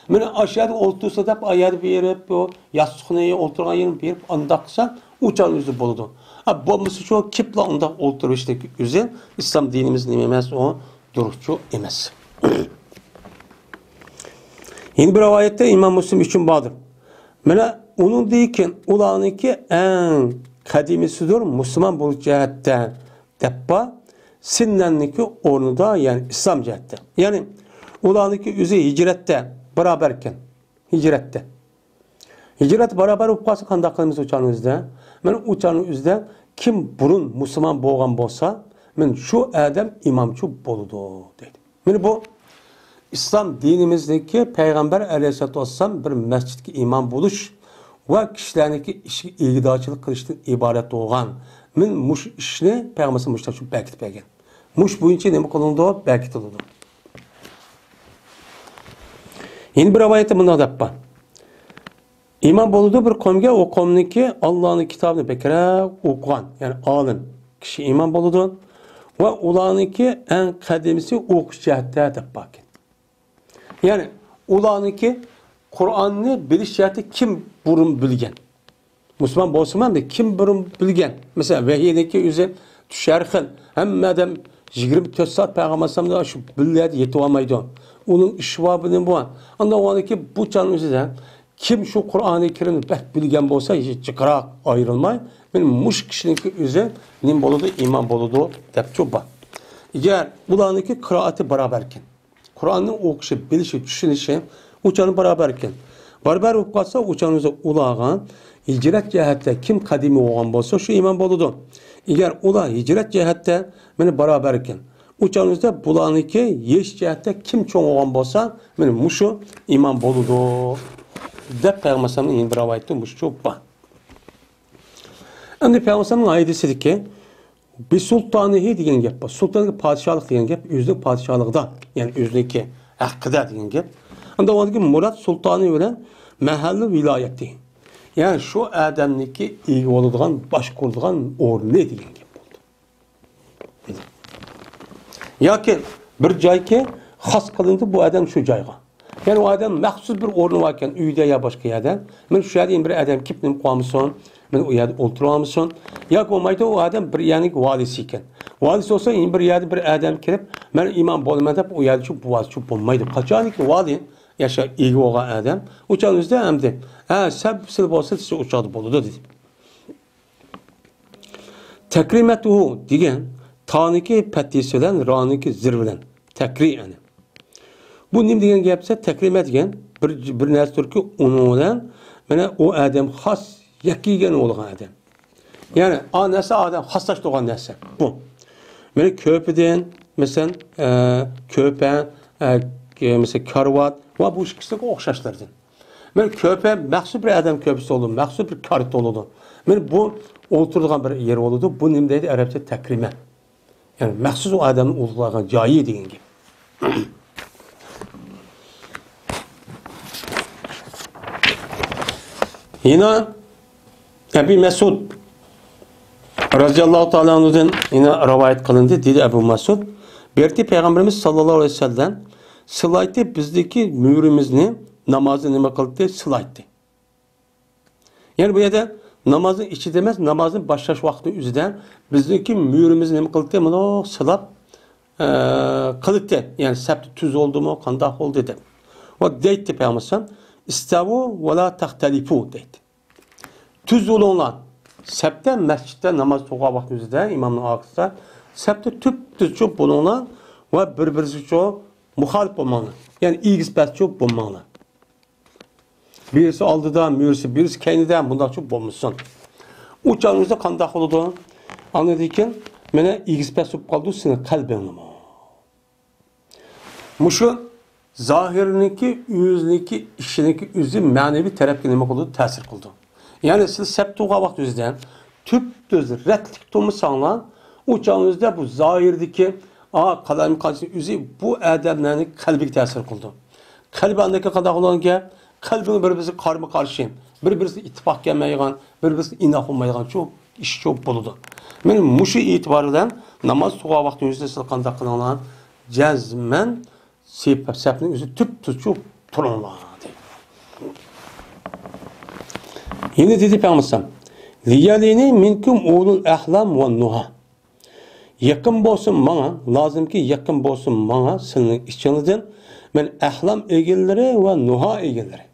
مانا ئاشۇ يەردە ئولتۇرسا دەپ، ئا يەردە بېرىپ، بۇ ياستۇقنى ئولتۇرغان يېرىنى بېرىپ، ئانداق قىلسا، ئۇ چاغ ئۆزى بولىدۇ. ئا، بولمىسىچۇ، كېپلا ئۇنداق ئولتۇرۇشنىڭ ئۆزى ئىسلام دىنىمىز نېمە ئەمەس، ئۇ دۇرۇسچۇ ئەمەس. يەنە بىر رىۋايەتتە ئىمام مۇسلىم ئۈچۈن باردۇر. مانا ئۇنىڭدىن كېيىن ئۇلارنىڭكى ئەڭ قەدىمىسىدۇر مۇسۇلمان بولۇش جەھەتتە دەپ بار. سىننەننىڭكى ئورنىدا، يەنى ئىسلام جەھەتتە. يەنى ئۇلارنىڭكى ئۆزى ھىجرەتتە بارابەر ئىكەن. ھىجرەتتە. ھىجرەت بارابەر بولۇپ قالسا قانداق قىلىمىز ئۇ چاغنىڭ ئۆزىدە؟ مانا ئۇ چاغنىڭ ئۆزىدە كىم بۇرۇن مۇسۇلمان بولغان بولسا، مانا شۇ ئادەم ئىمامچۇ بولىدۇ دەيدۇ. مانا بۇ ئىسلام دىنىمىزدىكى پەيغەمبەر ئەلەيھىسسالاتۇ ۋەسسالام بىر مەسچىتكە ئىمام بولۇش ۋە كىشىلەرنىڭكى ئىشىگە ئىگىدارچىلىق قىلىشتىن ئىبارەت بولغان. مانا مۇشۇ ئىشنى پەيغەمبەر مۇشۇنداق بەركىتىپ بەرگەن. مۇشۇ بويىچە نېمە قىلىنىدۇ؟ بەركىتىلىدۇ. يەنە بىر رىۋايەتتە مۇنداق دەپ بار. ئىمام بولىدۇ بىر قومگە، ئۇ قومنىڭكى ئاللانىڭ كىتابىنى بەكرەك ئوقۇغان، يەنى ئالىم كىشى ئىمام بولىدۇ. ۋە ئۇلارنىڭكى ئەڭ قەدىمىسى ئوقۇش جەھەتتە دەپ باركەن. يەنى ئۇلارنىڭكى قۇرئاننى بىلىش جەھەتتە كىم بۇرۇن بىلگەن؟ مۇسۇلمان بولسىمۇ ئەمدى كىم بۇرۇن بىلگەن؟ مەسىلەن، ۋەھىينىڭكى ئۆزى تۈش ھەر خىل. ھەممە ئادەم يىگىرمە تۆت سائەت پەيغەمبەر ئەلەيھىسسالامدا شۇ بىر يەردە يېتىۋالمايدۇ. ئۇنىڭ ئىشى بار، بۇنىڭ بار. ئاندىن ئۇنىڭكى بۇ چاغنىڭ ئۆزىدە كىم شۇ قۇرئانى كەرىمنى بەك بىلگەن بولسا، ھېچ جىقراق ئايرىلماي، مانا مۇشۇ كىشىنىڭكى ئۆزى نېمە بولىدۇ؟ ئىمام بولىدۇ، دەپچۇ بار. ئەگەر ئۇلارنىڭكى قىرائىتى بارابەر ئىكەن، قۇرئاننى ئوقۇشى، بىلىشى، چۈشىنىشى ئۇ چاغدا بارابەر ئىكەن. بارابەر بولۇپ قالسا، ئۇ چاغدا ئۇلارغا ھىجرەت جەھەتتە كىم قەدىمىي بولغان بولسا، شۇ ئىمام بولىدۇ. ئەگەر ئۇلار ھىجرەت جەھەتتە مانا بارابەر ئىكەن، ئۇ چاغدا بۇلارنىڭكى يېشى جەھەتتە كىم چوڭ بولغان بولسا، مانا مۇشۇ ئىمام بولىدۇ، دەپ پەيغەمبەر ئەلەيھىسسالامنىڭ يەنە بىر رىۋايىتى مۇشۇ بار. ئەمدى پەيغەمبەر ئەلەيھىسسالامنىڭ ھەدىسىدىكى بىسۇلتانىھى دېگەن گەپ بار. سۇلتانىدىكى پادىشاھلىق دېگەن گەپ، ئۆزىنىڭ پادىشاھلىقىدا، يەنى ئۆزىنىڭكى ھەققىدە دېگەن گەپ. ئەمدى ئۇنىڭدىكى مۇراد سۇلتانى بىلەن مەھەللى ۋىلايەتى. يەنى شۇ ئادەمنىڭكى ئىگە بولىدىغان، باشقۇرىدىغان ئورنى دېگەن گەپ بولدى. ياكى بىر جايكى خاس قىلىندى بۇ ئادەم شۇ جايغا. يەنى ئۇ ئادەم مەخسۇس بىر ئورنى باركەن، ئۆيدە يا باشقا يەردە. مانا شۇ يەردە يەنە بىر ئادەم كېلىپ نېمە قىلالمىسۇن، مانا ئۇ يەردە ئولتۇرالمىسۇن. ياكى بولمايدۇ، ئۇ ئادەم بىر يەرنىڭ ۋالىسى ئىكەن. ۋالىسى بولسا يەنە بىر يەردە بىر ئادەم كېلىپ، مەن ئىمام بولىمەن دەپ ئۇ يەردە شۇ بوۋازچۇ بولمايدۇ. قاچانكى ۋالى ياشا ئىگە بولغان ئادەم، ئۇ چاغ ئۆزىدە ئەمدى، ھە، سەن سىلى بولسا سىز ئۇ چاغدا بولىدۇ دېدى. تەكرىمەتۇھۇ دېگەن تانىكى پەتھىسى بىلەن رانىكى زېر بىلەن تەكرى، يەنى. بۇ نېمە دېگەن گەپ دېسە، تەكرىمە دېگەن بىر، بىر نەرسە تۇركى ئۇنىڭ بىلەن مانا ئۇ ئادەم خاس يەككە يېگەن بولغان ئادەم. يەنى ئا نەرسە ئادەم خاسلاشتۇرغان نەرسە بۇ. مانا كۆپىدىن، مەسىلەن، ئە، كۆپە، ئە، مەسىلەن، كارىۋات ۋە بۇ ئىككىسىگە ئوخشاشلىرىدىن. مانا كۆپە مەخسۇس بىر ئادەم كۆپىسى بولىدۇ، مەخسۇس بىر كارتا بولىدۇ. مانا بۇ ئولتۇرىدىغان بىر يېرى بولىدۇ. بۇ نېمە دەيدۇ ئەرەبچە؟ تەكرىمە. يەنى مەخسۇس ئۇ ئادەمنى ئولتۇرىدىغان جايى دېگەن گەپ. يەنە ئەبى مەسئۇد رەزىياللاھۇ تائالا ئەنھۇدىن يەنە رىۋايەت قىلىندى. دېدى ئەبۇ مەسئۇد، بىر قېتى پەيغەمبىرىمىز ساللاللاھۇ ئەلەيھى ۋەسەللەم سىلايتتى، بىزدىكى مۈرىمىزنى نامازنى نېمە قىلدى؟ سىلايتتى. يەنى بۇ يەردە نامازنىڭ ئىچىدە ئەمەس، نامازنى باشلاش ۋاقتى ئۆزىدە بىزنىڭكى مۈرىمىزنى نېمە قىلدى؟ مۇنداق سىلاپ، ئە، قىلدى. يەنى سەپتە تۈز بولدىمۇ، قانداق بولدى دەپ. ۋە دەيتتى پەيغەمبەر ئەلەيھىسسالام، ئىستەۋۇ ۋە لا تەختەلىپۇ دەيتتى. تۈز بولۇڭلار. سەپتە، مەسچىتتە ناماز تۇرغان ۋاقتىمىزدا ئىمامنىڭ ئارقىسىدا سەپتە تۈپتۈزچۇ بولۇڭلار ۋە بىر-بىرىگىچۇ مۇخالىپ بولماڭلار. يەنى ئېگىز-پەسچۇ بولماڭلار. بىرسى ئالدىدا، بىرسى، بىرسى كەينىدە، مۇنداقچۇ بولمىسۇن. ئۇ چاغىڭىزدا قانداق بولىدۇ؟ ئاندىن كېيىن مانا ئېگىز-پەس بولۇپ قالىدۇ سېنىڭ قەلبىڭمۇ. مۇشۇ زاھىرنىڭكى ئۆزىنىڭكى ئىشىنىڭكى ئۆزى مەنىۋى تەرەپكە نېمە قىلىدۇ؟ تەسىر قىلىدۇ. يەنى سىز سەپ تۇرغان ۋاقتىڭىزدا تۈپتۈز رەتلىك تۇرمىساڭلار، ئۇ چاغىڭىزدا بۇ زاھىردىكى، ئا، قالايمىقانچىلىق ئۆزى بۇ ئادەملەرنىڭ قەلبىگە تەسىر قىلىدۇ. قەلبى ئاندىن كېيىن قانداق بولىدىكەن؟ قەلبىڭ بىر-بىرىسىگە قارىمۇ قارشى، بىر-بىرىسىگە ئىتتىپاق كەلمەيدىغان، بىر-بىرىسىگە ئىناق بولمايدىغان شۇ ئىش شۇ بولىدۇ. مانا مۇشۇ ئېتىبار بىلەن ناماز تۇرغان ۋاقتىڭىزدا سىز قانداق قىلىڭلار؟ جەزمەن سەپ، سەپنىڭ ئۆزى تۈپتۈز تۇرۇڭلار دەيدۇ. يەنە دېدى پەيغەمبەر، ليليني منكم أولو الأحلام والنهى. يېقىن بولسۇن ماڭا، لازىمكى يېقىن بولسۇن ماڭا سىلىنىڭ ئىچىڭىزدىن، مەن ئەھلام ئىگىلىرى ۋە نۇھا ئىگىلىرى.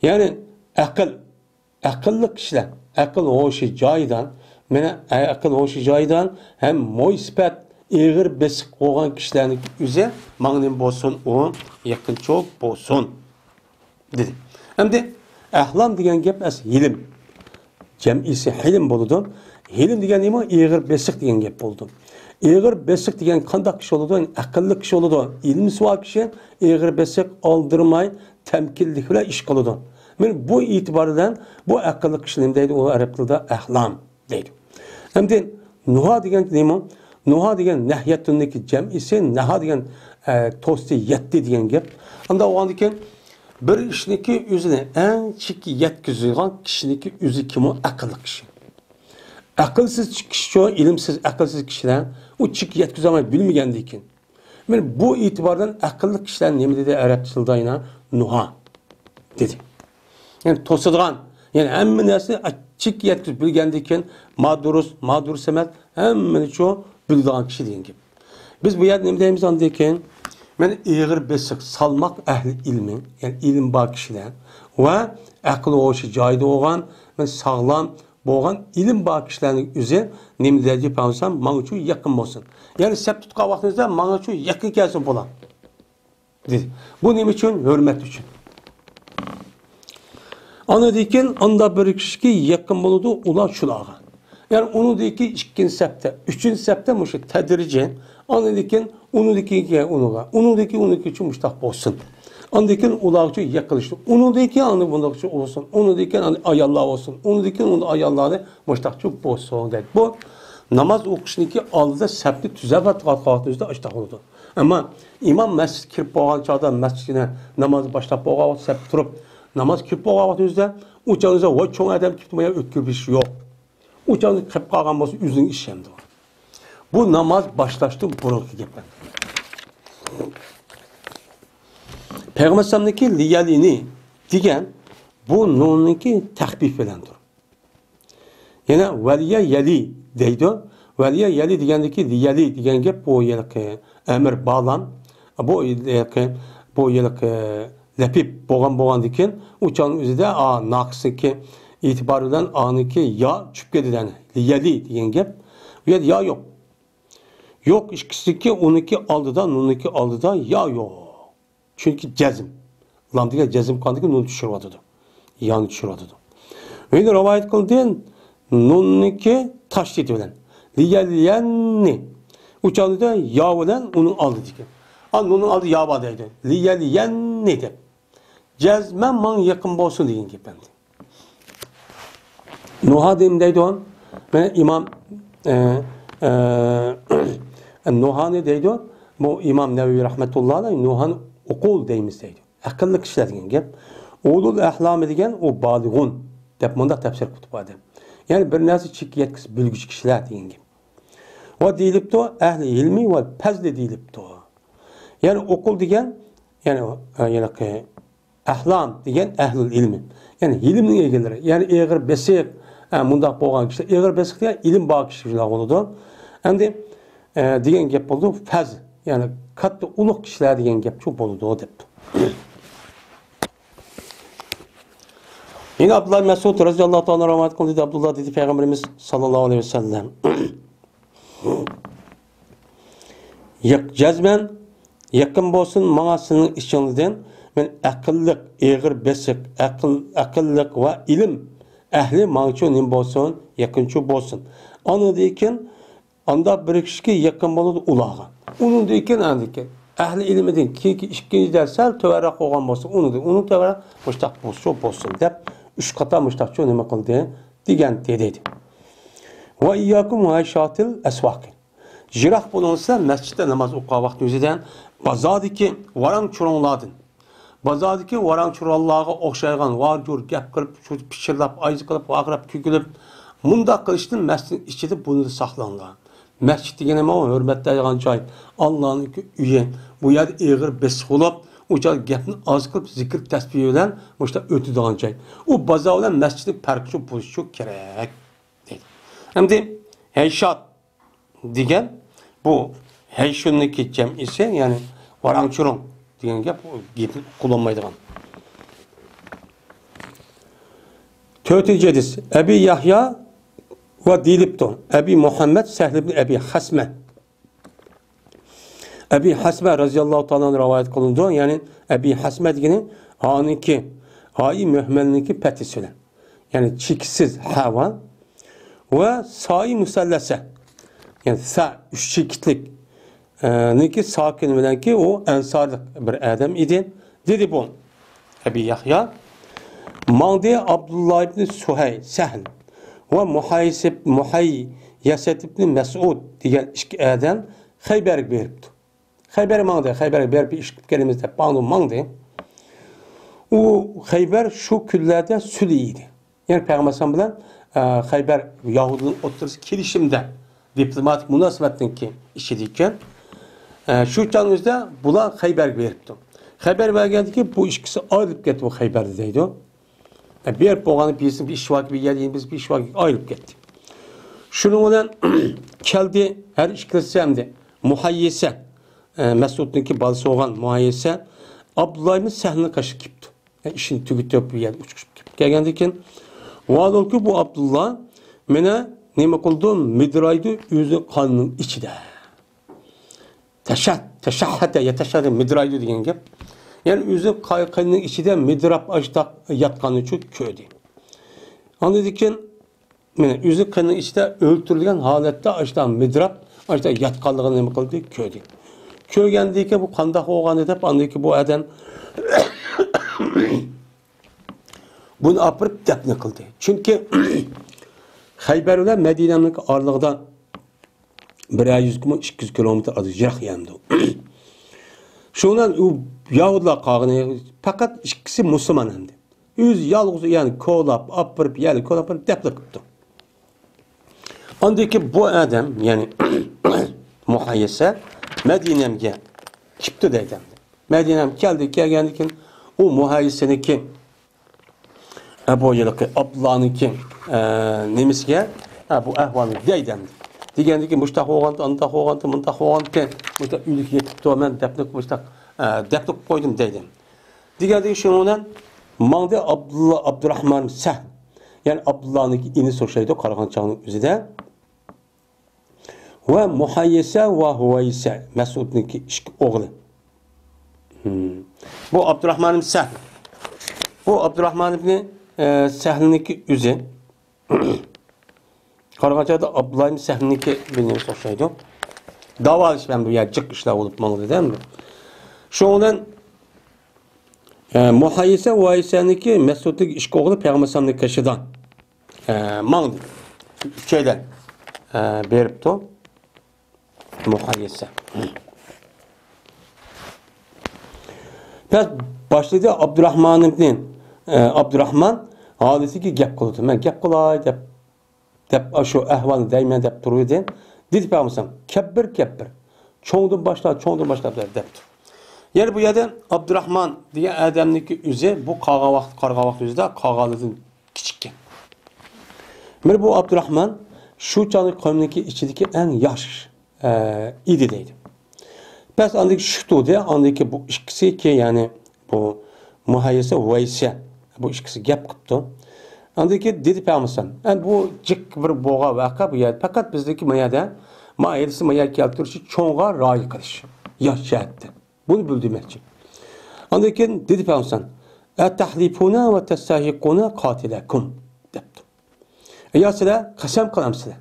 يەنى ئەقىل، ئەقىللىق كىشىلەر، ئەقىل ھوشى جايىدا، مانا ئەقىل ھوشى جايىدا ھەم موي سۈپەت ئېغىر بېسىق بولغان كىشىلەرنىڭ ئۆزى ماڭا نېمە بولسۇن، ئۇ يېقىنچۇ بولسۇن. دېدى. ئەمدى ئەھلام دېگەن گەپ ئەس ھېلىم. جەمئىسى ھېلىم بولىدۇ. ھېلىم دېگەن نېمە؟ ئېغىر بېسىق دېگەن گەپ بولىدۇ. ئېغىر بېسىق دېگەن قانداق كىشى بولىدۇ؟ ئەقىللىق كىشى بولىدۇ. ئىلمىسى بار كىشى ئېغىر بېسىق، ئالدىرىماي، تەمكىنلىك بىلەن ئىش قىلىدۇ. مانا بۇ ئېتىبار بىلەن بۇ ئەقىللىق كىشى نېمە دەيدۇ؟ ئۇ ئەرەب تىلىدا ئەھلام دەيدۇ. ئەمدى نۇھا دېگەن نېمە؟ نۇھا دېگەن نەھيەتۇننىڭكى جەمئىسى، نەھا دېگەن، ئە، توستى، يەتتى دېگەن گەپ. ئانداق بولغاندىكىن بىر ئىشنىڭكى ئۆزىنى ئەڭ چېككە يەتكۈزىدىغان كىشىنىڭكى ئۆزى كىم؟ ئۇ ئەقىللىق كىشى. ئەقىلسىز كىشىچۇ، ئىلىمسىز، ئەقىلسىز كىشىلەر ئۇ چېككە يەتكۈزەلمەي بىلمىگەندىكىن. مانا بۇ ئېتىباردىن ئەقىللىق كىشىلەر نېمە دېدى ئەرەب تىلىدا يەنە؟ نۇھا دېدى. يەنى توسىدىغان، يەنى ھەممە نەرسىنى چېككە يەتكۈزۈپ بىلگەندىن كېيىن، ما دۇرۇس، ما دۇرۇس ئەمەس، ھەممىنى شۇ بىلىدىغان كىشى دېگەن گەپ. بىز بۇ يەردە نېمە دەيمىز ئاندىن كېيىن؟ مانا ئېغىر بېسىق سالماق ئەھلى ئىلمى، يەنى ئىلىم بار كىشىلەر ۋە ئەقىل ھوشى جايىدا بولغان، مانا ساغلام بولغان ئىلىم بار كىشىلەرنىڭ ئۆزى نېمە دەيدۇ دەپ قارىسام، ماڭا شۇ يېقىن بولسۇن. يەنى سەپ تۇتقان ۋاقتىمىزدا ماڭا شۇ يېقىن كەلسۇن بۇلار. دېدى. بۇ نېمە ئۈچۈن؟ ھۆرمەت ئۈچۈن. ئاندىن كېيىن ئاندا بىر كىشىكى يېقىن بولىدۇ، ئۇلار شۇلارغا. يەنى ئۇنىڭدىن كېيىن ئىككىنچى سەپتە، ئۈچىنچى سەپتە مۇشۇ تەدرىجىي. ئاندىن كېيىن ئۇنىڭدىن كېيىن ئۇنىڭغا، ئۇنىڭدىن كېيىن ئۇنىڭكى ئۈچۈن مۇشتاق بولسۇن. ئاندىن كېيىن ئۇلارغىچە يېقىنلىشىدۇ. ئۇنىڭدىن كېيىن ئاندىن بۇنداقچە بولسۇن. ئۇنىڭدىن كېيىن ئاياللار بولسۇن. ئۇنىڭدىن كېيىن ئۇنىڭ ئاياللارنى مۇشتاقچە بولسۇن دەيدۇ. بۇ ناماز ئوقۇشنىڭكى ئالدىدا سەپنى تۈزەپ ۋاقتىدا ئاشتاق بولىدۇ. ئەمما ئىمام مەسچىتكە كىرىپ بولغان چاغدا، مەسچىتكە نامازنى باشلاپ بولغان ۋاقىت سەپتە تۇرۇپ، ناماز كىرىپ بولغان ۋاقتىمىزدا ئۇ چاغدا ۋاي چوڭ ئادەم كېلىپتۇ، مانا ئۆتكۈزۈش يوق. ئۇ چاغدا كىرىپ قالغان بولسا ئۆزىنىڭ ئىشى ئەمدى. بۇ ناماز باشلاشتىن بۇرۇنقى گەپ. پەيغەمبەر ئەلەيھىسسالامنىڭكى لىيەلىنى دېگەن بۇ نۇننىڭكى تەخپىف بىلەندۇر. يەنە ۋەلىيە يەلى دەيدۇ. ۋەلىيە يەلى دېگەندىكى لىيەلى دېگەن گەپ بۇ ھېلىقى ئەمىر بالام. بۇ ھېلىقى، بۇ ھېلىقى لەپىپ بولغان بولغاندىن كېيىن ئۇ چاغنىڭ ئۆزىدە، ئا، ناقىسنىڭكى ئېتىبارى بىلەن ئانىڭكى يا چۈشۈپ كېتىدۇ، يەنى لىيەلى دېگەن گەپ. بۇ يەردە يا يوق. يوق، ئىككىسىنىڭكى، ئۇنىڭكى ئالدىدا، نۇننىڭكى ئالدىدا يا يوق. چۈنكى جەزم. لام دېگەن جەزم قىلغاندىكىن نۇن چۈشۈرۈۋاتىدۇ. يانى چۈشۈرۈۋاتىدۇ. يەنە رىۋايەت قىلدى، نۇننىڭكى تاشدىتى بىلەن. لىيەليەننى. ئۇ چاغدا يا بىلەن ئۇنىڭ ئالدىدىكى. ئا، نۇننىڭ ئالدىدا يا بار دەيدۇ. لىيەليەننى دەپ. جەزمەن ماڭا يېقىن بولسۇن دېگەن گەپ ئەمدى. نۇھا دېمە دەيدۇ. مانا ئىمام، ئە، ئە، نۇھانى دەيدۇ. بۇ ئىمام نەۋەۋى رەھمەتۇللا ئەلەيھ نۇھان ئوقۇل دەيمىز دەيدۇ. ئەقىللىق كىشىلەر دېگەن گەپ. ئۇلۇل ئەھلامى دېگەن ئۇ بالىغۇن دەپ مۇنداق تەپسىر قىلىپ بەردى. يەنى بىر نەرسە چېككە يەتكۈزۈپ بىلگۈچى كىشىلەر دېگەن گەپ. ۋە دېيىلىپتۇ، ئەھلى ھىلمى ۋە پەزلى دېيىلىپتۇ. يەنى ئوقۇل دېگەن، يەنى، ئە، يەنى ئەھلام دېگەن ئەھلۇل ئىلمى. يەنى ئىلىمنىڭ ئىگىلىرى. يەنى ئېغىر بېسىق، ئە، مۇنداق بولغان كىشىلەر. ئېغىر بېسىق دېگەن ئىلىم بار كىشىلەر بولىدۇ. ئەمدى، ئە، دېگەن گەپ بولىدۇ. پەز، يەنى كاتتا ئۇلۇغ كىشىلەر دېگەن گەپچۇ بولىدۇ دەپتۇ. يەنە ئابدۇللا مەسئۇد رەزىياللاھۇ تائالا رىۋايەت قىلدى. ئابدۇللا دېدى، پەيغەمبىرىمىز ساللاللاھۇ ئەلەيھى ۋەسەللەم يېق-، جەزمەن يېقىن بولسۇن ماڭا سىزنىڭ ئىچىڭىزدىن، مەن ئەقىللىق، ئېغىر بېسىق، ئەقىل، ئەقىللىق ۋە ئىلىم ئەھلى ماڭىچۇ نېمە بولسۇن، يېقىنچۇ بولسۇن. ئاندىن كېيىن ئاندا بىر كىشىكى يېقىن بولىدۇ ئۇلارغا. ئۇنىڭدىن كېيىن، ئاندىن كېيىن ئەھلى ئىلمىدىن كېيىنكى ئىككىنچىدە سەل تۆۋەنرەك قويغان بولسا، ئۇنىڭدىن، ئۇنىڭ تۆۋەنرەك مۇشتاق بولسا، بولسۇن دەپ، ئۈچ قاتار مۇشتاقچۇ نېمە قىلدى دېگەن دېدى. ۋە ئىيياكۇم ۋە ھەيشاتىل ئەسۋاقى. يىراق بولۇڭ سىلەر مەسچىتتە ناماز ئوقۇغان ۋاقتىڭىزدىن، بازاردىكى ۋاراڭ-چۇرۇڭلاردىن. بازاردىكى ۋاراڭ-چۇرۇڭلارغا ئوخشايدىغان ۋار-جۇر گەپ قىلىپ، شۇ پىچىرلاپ، ئايزا قىلىپ، ۋارقىراپ، كۆكۈلۈپ، مۇنداق قىلىشتىن مەسچىتنىڭ ئىچىدە بۇنى ساقلىنىدۇ. مەسچىت دېگىنى مانا ھۆرمەتلەيدىغان جاي، ئاللانىڭكى ئۆيى. بۇ يەردە ئېغىر بېسىق بولۇپ، ئۇ چاغدا گەپنى ئاز قىلىپ، زىكىر تەسبىھ بىلەن مۇشۇنداق ئۆتىدىغان جاي. ئۇ بازار بىلەن مەسچىتنىڭ پەرقى شۇ بولۇشى شۇ كېرەك دەيدۇ. ئەمدى ھەيشات دېگەن بۇ ھەيشۇننىڭكى جەمئىسى، يەنى ۋاراڭ-چۇرۇڭ دېگەن گەپ، ئۇ گېپنى قوللانمايدىغان. تۆتىنچى ھەدىس. ئەبى يەھيا ۋە دېيىلىپتۇ. ئەبى مۇھەممەد سەھل ئىبن ئەبى خەسمە. ئەبى خەسمە رەزىياللاھۇ تائالا ئەنھۇ رىۋايەت قىلىنىدۇ. يەنى ئەبى خەسمە دېگىنى ھانىڭكى، ھائى مۆھمەلنىڭكى پەتھىسى بىلەن. يەنى چېكىتسىز ھە ۋە، ۋە سائى مۇسەللەسە. يەنى سا ئۈچ چېكىتلىك، ئە، نىكى ساكىن بىلەنكى ئۇ ئەنسارلىق بىر ئادەم ئىدى. دېدى بۇ ئەبى يەھيا. ماڭدى ئابدۇللا ئىبنى سۇھەي، سەھل ۋە مۇھەيسىب، مۇھەييەسەت ئىبنى مەسئۇد دېگەن ئىككى ئادەم خەيبەرگە بېرىپتۇ. خەيبەر ماڭدى، خەيبەرگە بېرىپ ئىش قىلىپ كېلىمىز دەپ ماڭدى، ماڭدى. ئۇ خەيبەر شۇ كۈنلەردە سۈلھى ئىدى. يەنى پەيغەمبەر ئەلەيھىسسالام بىلەن، ئە، خەيبەر يەھۇدىيلارنىڭ ئوتتۇرىسى كېلىشىمدە دىپلوماتىك مۇناسىۋەتنىڭكى ئىچىدىكەن. ئە، شۇ چاغنىڭ ئۆزىدە بۇلار خەيبەرگە بېرىپتۇ. خەيبەر بەرگەندىكى بۇ ئىككىسى ئايرىلىپ كەتتى بۇ خەيبەردە دەيدۇ. ئە، بېرىپ بولغان بىرسى بىر ئىش باركى بىر يەردە، بىرسى بىر ئىش باركى ئايرىلىپ كەتتى. شۇنىڭ بىلەن كەلدى ھەر ئىككىلىسى ئەمدى مۇھەييىسە، ئە، مەسئۇدنىڭكى بالىسى بولغان مۇھەييىسە ئابدۇللا ئىبن سەھلنىڭ قېشىغا كېلىپتۇ. ئە، ئىشىنى تۈگىتىپ بۇ يەردە ئۇچۇپ كېلىپ كەلگەندىن كېيىن، ۋاھالكى بۇ ئابدۇللا مېنى نېمە قىلىدۇ؟ مىدىرايدۇ ئۆزى قاننىڭ ئىچىدە. تەشەھ-، تەشەھھەتە يەتەشەھھەدە مىدىرايدۇ دېگەن گەپ. يەنى ئۆزى قا-، قېنىنىڭ ئىچىدە مىدىراپ ئاشتاق ياتقاننى چۈ-، كۆردى. ئاندىن كېيىن مانا ئۆزى قېنىنىڭ ئىچىدە ئۆلتۈرۈلگەن ھالەتتە ئاشتاق مىدىراپ، ئاشتاق ياتقانلىقىنى نېمە قىلدى؟ كۆردى. كۆرگەندىن كېيىن بۇ قانداق بولغانى دەپ، ئاندىن كېيىن بۇ ئادەم بۇنى ئاپىرىپ دەپنە قىلدى. چۈنكى خەيبەر بىلەن مەدىنەنىڭ ئارىلىقىدا بىر يۈز كىمۇ ئىككى يۈز كىلومېتىر ئازراق يىراق يەمدۇ. شۇنىڭ بىلەن ئۇ يەھۇدىيلار قالغىنى پەقەت ئىككىسى مۇسۇلمان ئەمدى. ئۆزى يالغۇز يەنى كولاپ، ئاپىرىپ، يەنى كولاپ ئاپىرىپ دەپنە قىپتۇ. ئاندىن كېيىن بۇ ئادەم، يەنى مۇھەييىسە مەدىنەمگە كېپتۇ دەيدۇ. مەدىنەم كەلدى، كەلگەندىن كېيىن ئۇ مۇھەييىسىنىڭكى، ئە، بۇ ھېلىقى ئابدۇللانىڭكى، ئە، نېمىسىگە، ئە، بۇ ئەھۋالنى دەيدۇ ئەمدى. دېگەندىن كېيىن مۇشتاق بولغانتى، ئانداق بولغانتى، مۇنداق بولغانتى، مۇشتاق ئۆلۈك يېتىپتۇ، مەن دەپنە مۇشتاق، ئە، دەپنە قويدۇم دەيدۇ. دېگەندىكىن شۇنىڭ بىلەن ماڭدى ئابدۇللا، ئابدۇراخمان سەھ، يەنى ئابدۇللانىڭكى ئىنىسى ئوخشايدۇ، قارىغان چاغنىڭ ئۆزىدە. ۋە مۇھەييىسە ۋە ھۇۋەيسە، مەسئۇدنىڭكى ئىككى ئوغلى. ھىم. بۇ ئابدۇراخمان ئىبن سەھ. بۇ ئابدۇراخمان ئىبن، ئە، سەھلنىڭكى ئۆزى. قارىغان چاغدا ئابدۇللا ئىبن سەھلنىڭكى بىلمەيمىز ئوخشايدۇ. داۋالىشىپ ھەم بۇ يەر جىق ئىشلار بولۇپ ماڭدى دە ئەمدى. شۇنىڭ بىلەن، ئە، مۇھەييىسە ۋايسەنىڭكى مەسئۇدنىڭ ئىككى ئوغلى پەيغەمبەر ئەلەيھىسسالامنىڭ قېشىدا، ئە، ماڭدى. ئۈچەيلەن، ئە، بېرىپتۇ. مۇھەييىسە. بەس باشلىدى ئابدۇراخمان ئىبنى، ئە، ئابدۇراخمان ھالىسىگە گەپ قىلدى. مەن گەپ قىلاي دەپ دەپ، ئاشۇ ئەھۋالنى دەيمەن دەپ تۇرۇۋىدى. دېدى پەيغەمبەر، كەببىر، كەببىر. چوڭدىن باشلا، چوڭدىن باشلا دەپتۇ. يەنە بۇ يەردە ئابدۇراخمان دېگەن ئادەمنىڭكى ئۆزى بۇ قالغان ۋاقىت، قارىغان ۋاقىت ئۆزىدە قالغانلىرىدىن كىچىككەن. مانا بۇ ئابدۇراخمان شۇ چاغنى قومنىڭكى ئىچىدىكى ئەڭ ياش، ئە، ئىدى دەيدۇ. بەس ئاندىن چۈشۈپ تۇردى، ئاندىن كېيىن بۇ ئىككىسىكى، يەنى بۇ مۇھەييىسە، ۋەيسە، بۇ ئىككىسى گەپ قىپتۇ. ئاندىن كېيىن دېدى پەيغەمبەر، ئەمدى بۇ جىق بىر بولغان ۋەقە بۇ يەردە. پەقەت بىزدىكى ما يەردە، ما ئېلىسى ما يەر كەلتۈرۈشى چوڭغا رىئايە قىلىش، ياش جەھەتتىن. بۇنى بىلدۈرمەكچى. ئاندىن كېيىن دېدى پەيغەمبەر، ئەتەھلىفۇنە ۋە تەستەھىققۇنە قاتىلەكۇم، دەپتۇ. يا سىلەر قەسەم قىلامسىلەر؟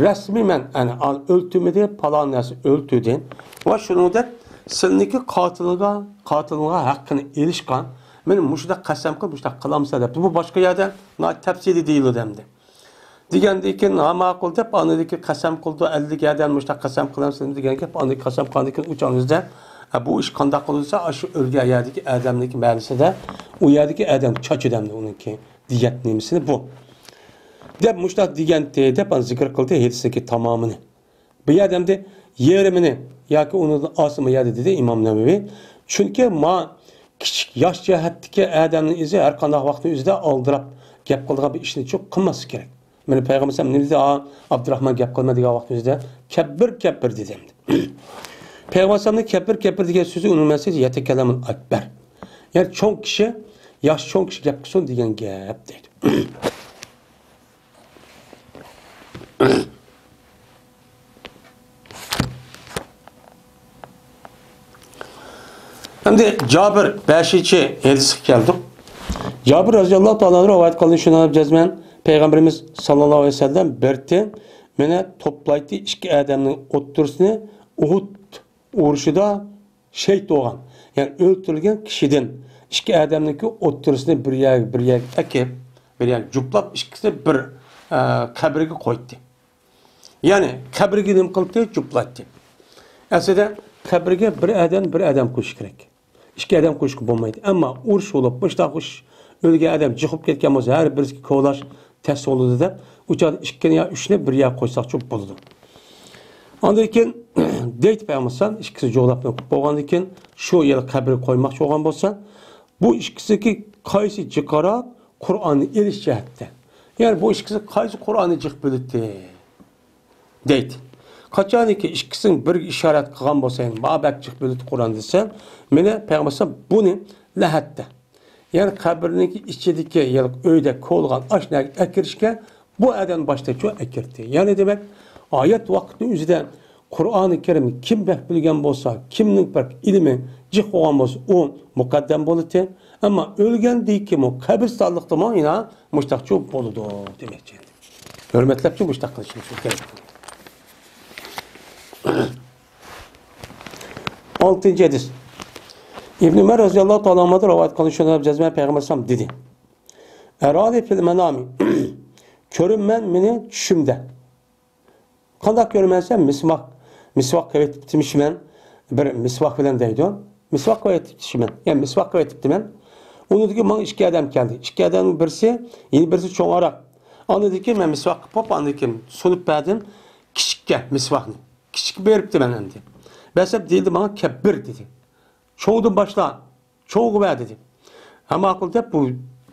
رەسمىي مەن ئەنە ئۆلتۈرمىدى، پالان نەرسە ئۆلتۈردى. ۋە شۇنىڭدەك سىلىنىڭكى قاتىلىغا، قاتىلىغا ھەققىنى ئېلىشقا مېنى مۇشۇنداق قەسەم قىلىپ، مۇشۇنداق قىلامسىلەر دەپتۇ. بۇ باشقا يەردە ناھايىتى تەپسىلىي دېيىلىدۇ ئەمدى. دېگەندىن كېيىن، ھا، ماقۇل دەپ، ئاندىن كېيىن قەسەم قىلىدۇ، ئەللىك ئادەم مۇشۇنداق قەسەم قىلامسىلەر دېگەن گەپ. ئاندىن قەسەم قىلغاندىن كېيىن ئۇ چاغنىڭ ئۆزىدە ھە، بۇ ئىش قانداق قىلىنسا، ئاشۇ ئۆلگەن يەردىكى ئادەمنىڭكى مەنىسىدە، ئۇ يەردىكى ئادەم چاچىدۇ ئەمدى ئۇنىڭكى دىيەت نېمىسىنى بۇ. دەپ مۇشۇنداق دېگەنتى، دەپ ئانا زىكىر قىلدى ھەدىسنىڭكى تامامىنى. بۇ يەردە ئەمدى يېرىمىنى ياكى ئۇنىڭدىن ئازمۇ يەردە دېدى ئىمام نەۋەۋى. چۈنكى ما كىچىك ياش جەھەتتىكى ئادەمنىڭ ئىزى ھەر قانداق ۋاقىتنىڭ ئۆزىدە ئالدىراپ گەپ قىلىدىغان بىر ئىشنى چوق قىلماسلىق كېرەك. مانا پەيغەمبەر ئەلەيھىسسالام نېمە دېدى؟ ئا، ئابدۇراخمان گەپ قىلما دېگەن ۋاقىتنىڭ ئۆزىدە كەببىر، كەببىر دېدى ئەمدى. پەيغەمبەر ئەلەيھىسسالامنى كەببىر، كەببىر دېگەن سۆزى ئۇنىڭ مەنىسى يەتەكەللەمۇل ئەكبەر. يەنى چوڭ كىشى، ياش چوڭ كىشى گەپ قىلسۇن دېگەن گەپ دەيدۇ. ئەمدى جابىر بەشىنچى ھەدىسكە كەلدۇق. جابىر رەزىياللاھۇ تائالا ئەنھۇ رىۋايەت قىلدى، شۇنى جەزمەن پەيغەمبىرىمىز ساللاللاھۇ ئەلەيھى ۋەسەللەم بىرتى مېنى توپلايتتى ئىككى ئادەمنىڭ ئوتتۇرىسىنى ئۇھۇد ئۇرۇشىدا شېھىت بولغان، يەنى ئۆلتۈرۈلگەن كىشىدىن ئىككى ئادەمنىڭكى ئوتتۇرىسىنى بىر يەرگە، بىر يەرگە ئەكىپ، بىر يەرگە جۇپلاپ، ئىككىسىنى بىر، ئە، قەبرىگە قويدى. يەنى قەبرىگە نېمە قىلدى؟ جۇپلايتتى. ئەسلىدە قەبرىگە بىر ئادەم، بىر ئادەم قويۇش كېرەك. ئىككى ئادەم قويۇشقا بولمايدۇ. ئەمما ئۇرۇش بولۇپ، مۇشۇنداق ئۇرۇش، ئۆلگەن ئادەم جىق بولۇپ كەتكەن بولسا، ھەر بىرسىگە كولاش تەس بولىدۇ دەپ، ئۇ چاغدا ئىككىنى يا ئۈچنى بىر يەرگە قويساقچۇ بولىدۇ. ئاندىن كېيىن دەيدۇ پەيغەمبەر ئەلەيھىسسالام، ئىككىسى جۇغلاپ بولغاندىن كېيىن، شۇ يەرگە قەبرىگە قويماقچى بولغان بولسا، بۇ ئىككىسىدىكى قايسى جىقراق قۇرئاننى ئېلىش جەھەتتە؟ يەنى بۇ ئىككىسى قايسى قۇرئاننى جىق بىلىدۇ؟ دەيدۇ. قاچانكى ئىككىسىنىڭ بىرىگە ئىشارەت قىلغان بولسا، يەنى ما بەك جىق بىلىدۇ قۇرئان دېسە، مېنى پەيغەمبەر ئەلەيھىسسالام بۇنى لەھەتتە، يەنى قەبرىنىڭكى ئىچىدىكى يەنى ئۆيدە كولىغان ئاشۇ نەرگە ئەكىرىشكە بۇ ئادەمنى باشتا شۇ ئەكىردى. يەنى دېمەك، ئايەت ۋاقىتنىڭ ئۆزىدە قۇرئانى كەرىمنى كىم بەك بىلگەن بولسا، كىمنىڭ بەك ئىلمى جىق بولغان بولسا، ئۇ مۇقەددەم بولىدۇ. ئەمما ئۆلگەندىن كېيىنمۇ قەبرىستانلىقتىمۇ يەنە مۇشتاقچۇ بولىدۇ دېمەكچى. ھۆرمەتلەپچۇ مۇشتاق قىلىشىمىز كېرەك. ئالتىنچى ھەدىس. ئىبن ئۆمەر رەزىياللاھۇ تائالا ئەنھۇدىن رىۋايەت قىلىنىشى، شۇنى جەزمەن پەيغەمبەر ئەلەيھىسسالام دېدى: «ئەرانى فىل مەنامى». كۆرۈنمەن مېنى چۈشۈمدە. قانداق كۆرىمەن دېسە، مىسۋاك، مىسۋاك قىلىۋېتىپتىمىشمەن، بىر مىسۋاك بىلەن دەيدۇ. مىسۋاك قىلىۋېتىپتىمىشمەن، يەنى مىسۋاك قىلىۋېتىپتىمەن. ئۇنىڭدىن كېيىن ماڭا ئىككى ئادەم كەلدى. ئىككى ئادەمنىڭ بىرسى، يەنە بىرسى چوڭراق. ئاندىن كېيىن مەن مىسۋاك قىلىپ بولۇپ، ئاندىن كېيىن سۇنۇپ بەردىم كىچىككە مىسۋاكنى. كىچىككە بېرىپتىمەن ئەمدى. بەرسەم دېيىلدى ماڭا، «كەببىر» دېدى. «چوڭدىن باشلا، چوڭغا بەر» دېدى. ھە، ماقۇل دەپ، بۇ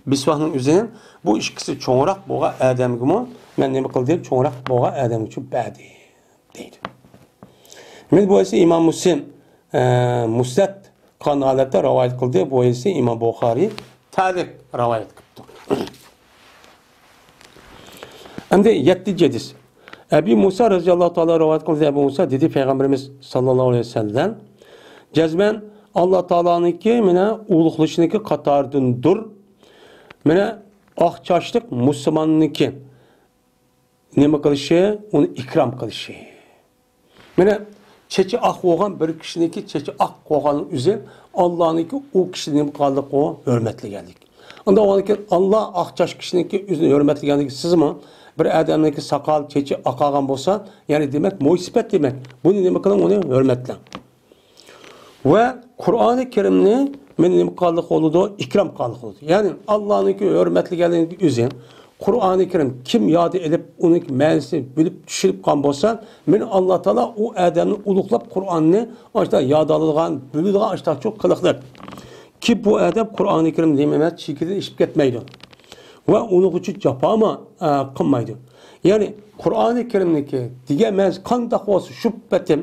مىسۋاكنىڭ ئۆزىنى بۇ ئىككىسى چوڭراق بولغان ئادەمگىمۇ مەن نېمە قىلدىم؟ چوڭراق بولغان ئادەمگىچۇ بەردىم دەيدۇ. مەن بۇ ھەدىسنى ئىمام مۇسلىم، ئە، مۇسنەد قىلغان ھالەتتە رىۋايەت قىلدى. بۇ ھەدىسنى ئىمام بۇخارىي تەلىق رىۋايەت قىپتۇ. ئەمدى يەتتىنچى ھەدىس. ئەبى مۇسا رەزىياللاھۇ تائالا رىۋايەت قىلدى. ئەبۇ مۇسا دېدى، پەيغەمبىرىمىز ساللاللاھۇ ئەلەيھى ۋەسەللەم، جەزمەن ئاللا تائالانىڭكى مانا ئۇلۇغلىشىنىڭكى قاتارىدىندۇر. مانا ئاق چاچلىق مۇسۇلماننىڭكى نېمە قىلىشى؟ ئۇنى ئىكرام قىلىشى. مانا، چېچى ئاق بولغان بىر كىشىنىڭكى چېچى ئاق بولغاننىڭ ئۆزى ئاللانىڭكى ئۇ كىشىنى نېمە قىلغانلىقى، ھۆرمەتلىگەنلىك. ئۇنداق بولغاندىكىن، ئاللا ئاق چاچ كىشىنىڭكى ئۆزىنى ھۆرمەتلىگەندىكى، سىزمۇ بىر ئادەمنىڭكى ساقال، چېچى ئاقارغان بولسا، يەنى دېمەك، مويسىپەت دېمەك. بۇنى نېمە قىلىڭ؟ ئۇنى ھۆرمەتلەڭ. ۋە قۇرئانى كەرىمنى مېنى نېمە قىلغانلىق بولىدۇ؟ ئىكرام قىلغانلىق بولىدۇ. يەنى ئاللانىڭكى ھۆرمەتلىگەنلىكى ئۆزى. قۇرئانى كەرىم كىم ياد ئېلىپ، ئۇنىڭ مەنىسىنى بىلىپ، چۈشىنىپ قالغان بولسا، مېنى ئاللا تائالا ئۇ ئادەمنى ئۇلۇغلاپ، قۇرئاننى ئاشۇنداق ياد ئالىدىغان، بىلىدىغان ئاشۇنداق چوڭ قىلىقلىق. كى بۇ ئادەم قۇرئانى كەرىم نېمە ئەمەس، چېكىدىن ئېشىپ كەتمەيدۇ. ۋە ئۇنىڭ ئۈچۈن جاپامۇ، ئە، قىلمايدۇ. يەنى قۇرئانى كەرىمنىڭكى دېگەن مەنىسى قانداق بولسا شۇ پېتى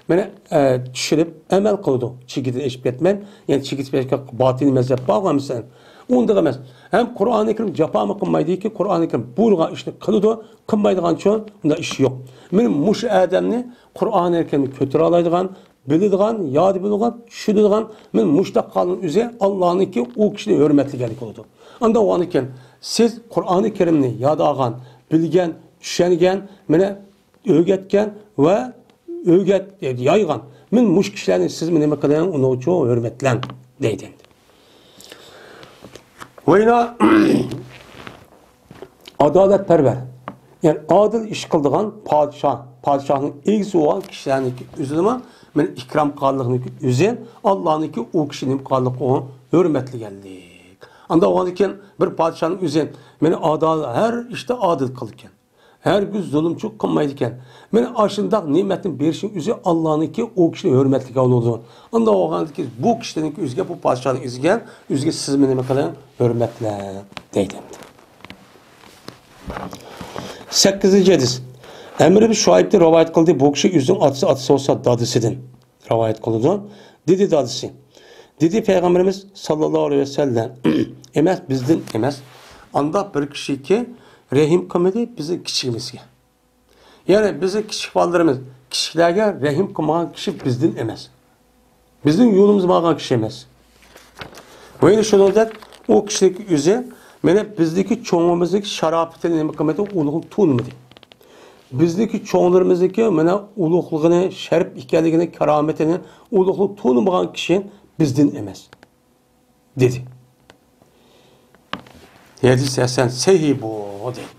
مانا، ئە، چۈشىنىپ ئەمەل قىلىدۇ. چېكىدىن ئېشىپ كەتمەي، يەنى چېكىدىن ئېشىپ كەتكەن باتىنىي مەزھەپ بار مەسىلەن. ئۇنداق ئەمەس. ھەم قۇرئانى كەرىم جاپامۇ قىلمايدۇكى، قۇرئانى كەرىم بۇيرۇغان ئىشنى قىلىدۇ، قىلمايدىغانچۇ ئۇنداق ئىش يوق. مانا مۇشۇ ئادەمنى قۇرئانى كەرىمنى كۆتۈرەلايدىغان، بىلىدىغان، يادى بولىدىغان، چۈشىنىدىغان، مانا مۇشۇنداق قالغان ئۆزى ئاللانىڭكى ئۇ كىشىنى ھۆرمەتلىگەنلىك بولىدۇ. ئانداق بولغاندىكىن، سىز قۇرئانى كەرىمنى ياد ئالغان، بىلگەن، چۈشەنگەن، مانا ئۆگەتكەن ۋە ئۆگەت، يايغان. مانا مۇشۇ كىشىلەرنى سىزمۇ نېمە قىلىڭ، ئۇنىڭچۇ ھۆرمەتلەڭ، دەيدۇ. ۋەينا ئادالەتپەرۋەر، يەنى ئادىل ئىش قىلىدىغان پادىشاھ، پادىشاھنىڭ ئىگىسى بولغان كىشىلەرنىڭكى ئۆزىنىمۇ مانا ئىكرام قىلغانلىقنىڭكى ئۆزى، ئاللانىڭكى ئۇ كىشى نېمە قىلغانلىقى، ئۇنى ھۆرمەتلىگەنلىك. ئاندا بولغاندىكىن بىر پادىشاھنىڭ ئۆزى مانا ئادالەت، ھەر ئىشتا ئادىل قىلىدىكەن. ھەرگىز زۇلۇمچىلىق قىلمايدىكەن. مانا ئاشۇنداق نېمەتنى بېرىشنىڭ ئۆزى ئاللانىڭكى ئۇ كىشىنى ھۆرمەتلىگەن بولىدۇ. ئاندا بولغاندىكىن بۇ كىشىنىڭكى ئۆزىگە، بۇ پادىشاھنىڭ ئۆزىگە، ئۆزىگە سىزمۇ نېمە قىلىڭ؟ ھۆرمەتلەڭ دەيدۇ. سەككىزىنچى ھەدىس. ئەمر ئىبن شۇئەيبتىن رىۋايەت قىلدى، بۇ كىشى ئۆزىنىڭ ئاتىسى، ئاتىسى بولسا دادىسىدىن رىۋايەت قىلىدۇ. دېدى دادىسى، دېدى پەيغەمبىرىمىز ساللاللاھۇ ئەلەيھى ۋەسەللەم، ئەمەس، بىزدىن ئەمەس. ئانداق بىر كىشىكى رەھىم قىلمىدى بىزنىڭ كىچىكىمىزگە. يەنى بىزنىڭ كىچىك بالىلىرىمىز، كىچىكلەرگە رەھىم قىلمىغان كىشى بىزدىن ئەمەس. بىزنىڭ يولىمىزغا ماڭغان كىشى ئەمەس. ۋە يەنە شۇنىڭدەك ئۇ كىشىنىڭكى ئۆزى مانا بىزدىكى چوڭىمىزنىڭكى شاراپىتىنى نېمە قىلمىدى، ئۇلۇغىنى تونۇمىدى. بىزدىكى چوڭلىرىمىزنىڭكى مانا ئۇلۇغلۇقىنى، شەرىپ ئىكەنلىكىنى، كارامىتىنى، ئۇلۇغلۇقىنى تونۇمىغان كىشى بىزدىن ئەمەس. دېدى. ھەدىس ھەسەن، سەھىھ بۇ، دېدى.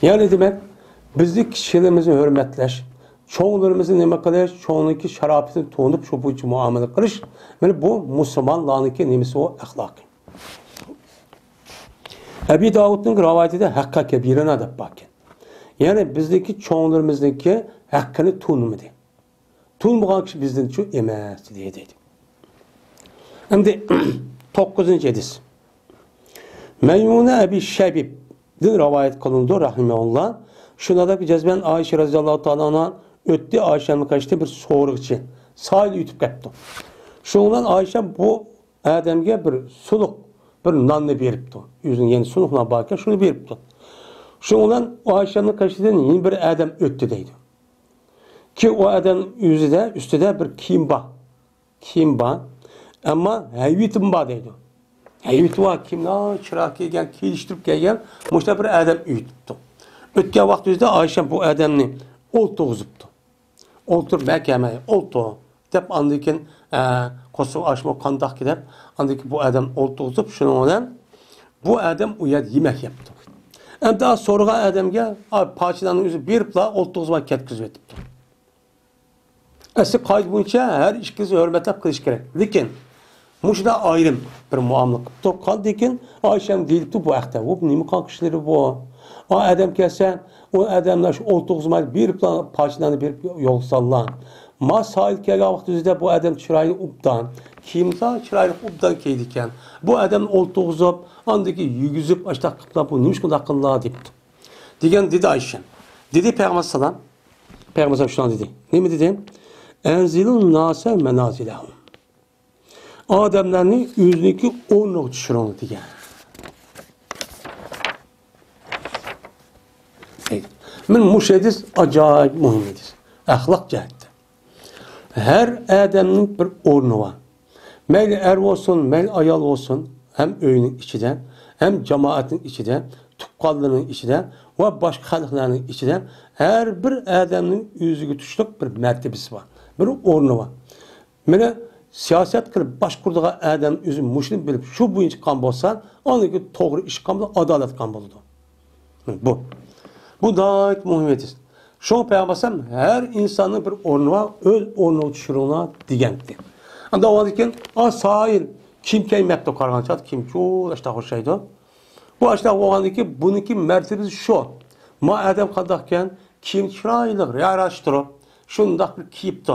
يەنى دېمەك، بىزنى كىچىكلىرىمىزنى ھۆرمەتلەش، چوڭلىرىمىزنى نېمە قىلىش، چوڭنىڭكى شاراپىتىنى تونۇپ، شۇ بويىچە مۇئامىلە قىلىش، مانا بۇ مۇسۇلمانلارنىڭكى نېمىسى، ئۇ ئەخلاقى. ئەبى داۋۇدنىڭ رىۋايىتىدە ھەققە كەبىرىنا دەپ باركەن. يەنى بىزنىڭكى چوڭلىرىمىزنىڭكى ھەققىنى تونۇمىدى. تونۇمىغان كىشى بىزدىنچۇ ئەمەس، دېدى. ئەمدى توققۇزىنچى ھەدىس. مەيمۇنە ئەبى شەبىبدىن رىۋايەت قىلىنىدۇ، رەھىمەھۇللا. شۇنىڭدەك جەزمەن ئائىشە رەزىياللاھۇ تائالا ئانھا ئۆتتى، ئائىشەنىڭ قېشىدىن بىر سورىغۇچى سائىل ئۆتۈپ كەپتۇ. شۇنىڭ بىلەن ئائىشە بۇ ئادەمگە بىر سۇنۇق بىر ناننى بېرىپتۇ. ئۆزىنىڭ يەنە سۇنۇق نان باركەن، شۇنى بېرىپتۇ. شۇنىڭ بىلەن ئائىشەنىڭ قېشىدىن يەنە بىر ئادەم ئۆتتى دەيدۇ. كى ئۇ ئادەم ئۆزىدە، ئۈستىدە بىر كىيىم بار. كىيىم بار. ئەمما ھەيۋىتىمۇ بار دەيدۇ. ھەيۋىتى بار، كىيىملەر چىرايلىق كىيگەن، كېلىشتۈرۈپ كىيگەن مۇشۇنداق بىر ئادەم ئۆتۈپتۇ. ئۆتكەن ۋاقتى ئۆزىدە ئائىشەم بۇ ئادەمنى ئولتۇرغۇزۇپتۇ. ئولتۇر، مەن كەلمەي، ئولتۇر، دەپ ئاندىن كېيىن، ئە، قورسىقى ئاچمۇ قانداقكى دەپ، ئاندىن كېيىن بۇ ئادەم ئولتۇرغۇزۇپ، شۇنىڭ بىلەن بۇ ئادەم ئۇ يەردە يېمەك يەپتۇ. ئەمدى سورىغان ئادەمگە، ئا، پاچىناننى ئۆزى بېرىپلا ئولتۇرغۇزماي كەتكۈزۈۋېتىپتۇ. ئەسلى قائىدە بويىچە ھەر ئىككىلىسى ھۆرمەتلەپ قىلىش كېرەك. لېكىن مۇشۇنداق ئايرىم بىر مۇئامىلە قىپتۇ. قاندىن كېيىن ئائىشەم دېيىپتۇ بۇ ھەقتە. بۇ نېمە قىلغان كىشىلىرى بۇ؟ ئا ئادەم كەلسە، ئۇ ئادەملەر شۇ ئولتۇرغۇزماي بېرىپلا پاچىناننى بېرىپ يولغا ساللا. ما سائىل كەلگەن ۋاقىت ئۆزىدە بۇ ئادەم چىرايى ئوبدان، كىيىملار چىرايلىق ئوبدان كىيىدىكەن. بۇ ئادەمنى ئولتۇرغۇزۇپ، ئاندىن كېيىن يېگۈزۈپ، ئاشتاق قىپلا بۇ نېمىشقا ئۇنداق قىللا دېيىپتۇ. دېگەن دېدى ئائىشەم. دېدى پەيغەمبەر سالام. پەيغەمبەر سالام شۇنداق دېدى. نېمە دېدى؟ ئەنزىلۇن ناسە مەنازىلەھۇم. ئادەملەرنى ئۆزىنىڭكى ئورنىغا چۈشۈرۈڭ دېگەن. مانا مۇشۇ ھەدىس ئاجايىپ مۇھىم ھەدىس. ئەخلاق جەھەتتە. ھەر ئادەمنىڭ بىر ئورنى بار. مەيلى ئەر بولسۇن، مەيلى ئايال بولسۇن، ھەم ئۆينىڭ ئىچىدە، ھەم جامائەتنىڭ ئىچىدە، تۇغقانلىرىنىڭ ئىچىدە ۋە باشقا خەلقلەرنىڭ ئىچىدە ھەر بىر ئادەمنىڭ ئۆزىگە تۇشلۇق بىر مەرتىۋىسى بار، بىر ئورنى بار. مانا سىياسەت قىلىپ باشقۇرىدىغان ئادەم ئۆزى مۇشۇنى بىلىپ، شۇ بويىچە قىلغان بولسا، ئاندىن كېيىن توغرا ئىش قىلغان بولىدۇ، ئادالەت قىلغان بولىدۇ. بۇ. بۇ ناھايىتى مۇھىم ھەدىس. شۇڭا پەيغەمبەر ئەلەيھىسسالام ھەر ئىنساننىڭ بىر ئورنى بار، ئۆز ئورنىغا چۈشۈرۈڭلار دېگەنتى. ئاندا ئۇنىڭدىن كېيىن، ئا سائىل، كىيىم كىيمەپتۇ، قارىغان چاغدا كىيىم چۇلاشتا ئوخشايدۇ. بۇ ئاشۇنداق بولغاندىن كېيىن بۇنىڭكى مەرتىۋىسى شۇ. ما ئادەم قانداقكەن، كىيىم چىرايلىق، رەڭ ئاچتۇرۇپ، شۇنداق بىر كىيىپتۇ.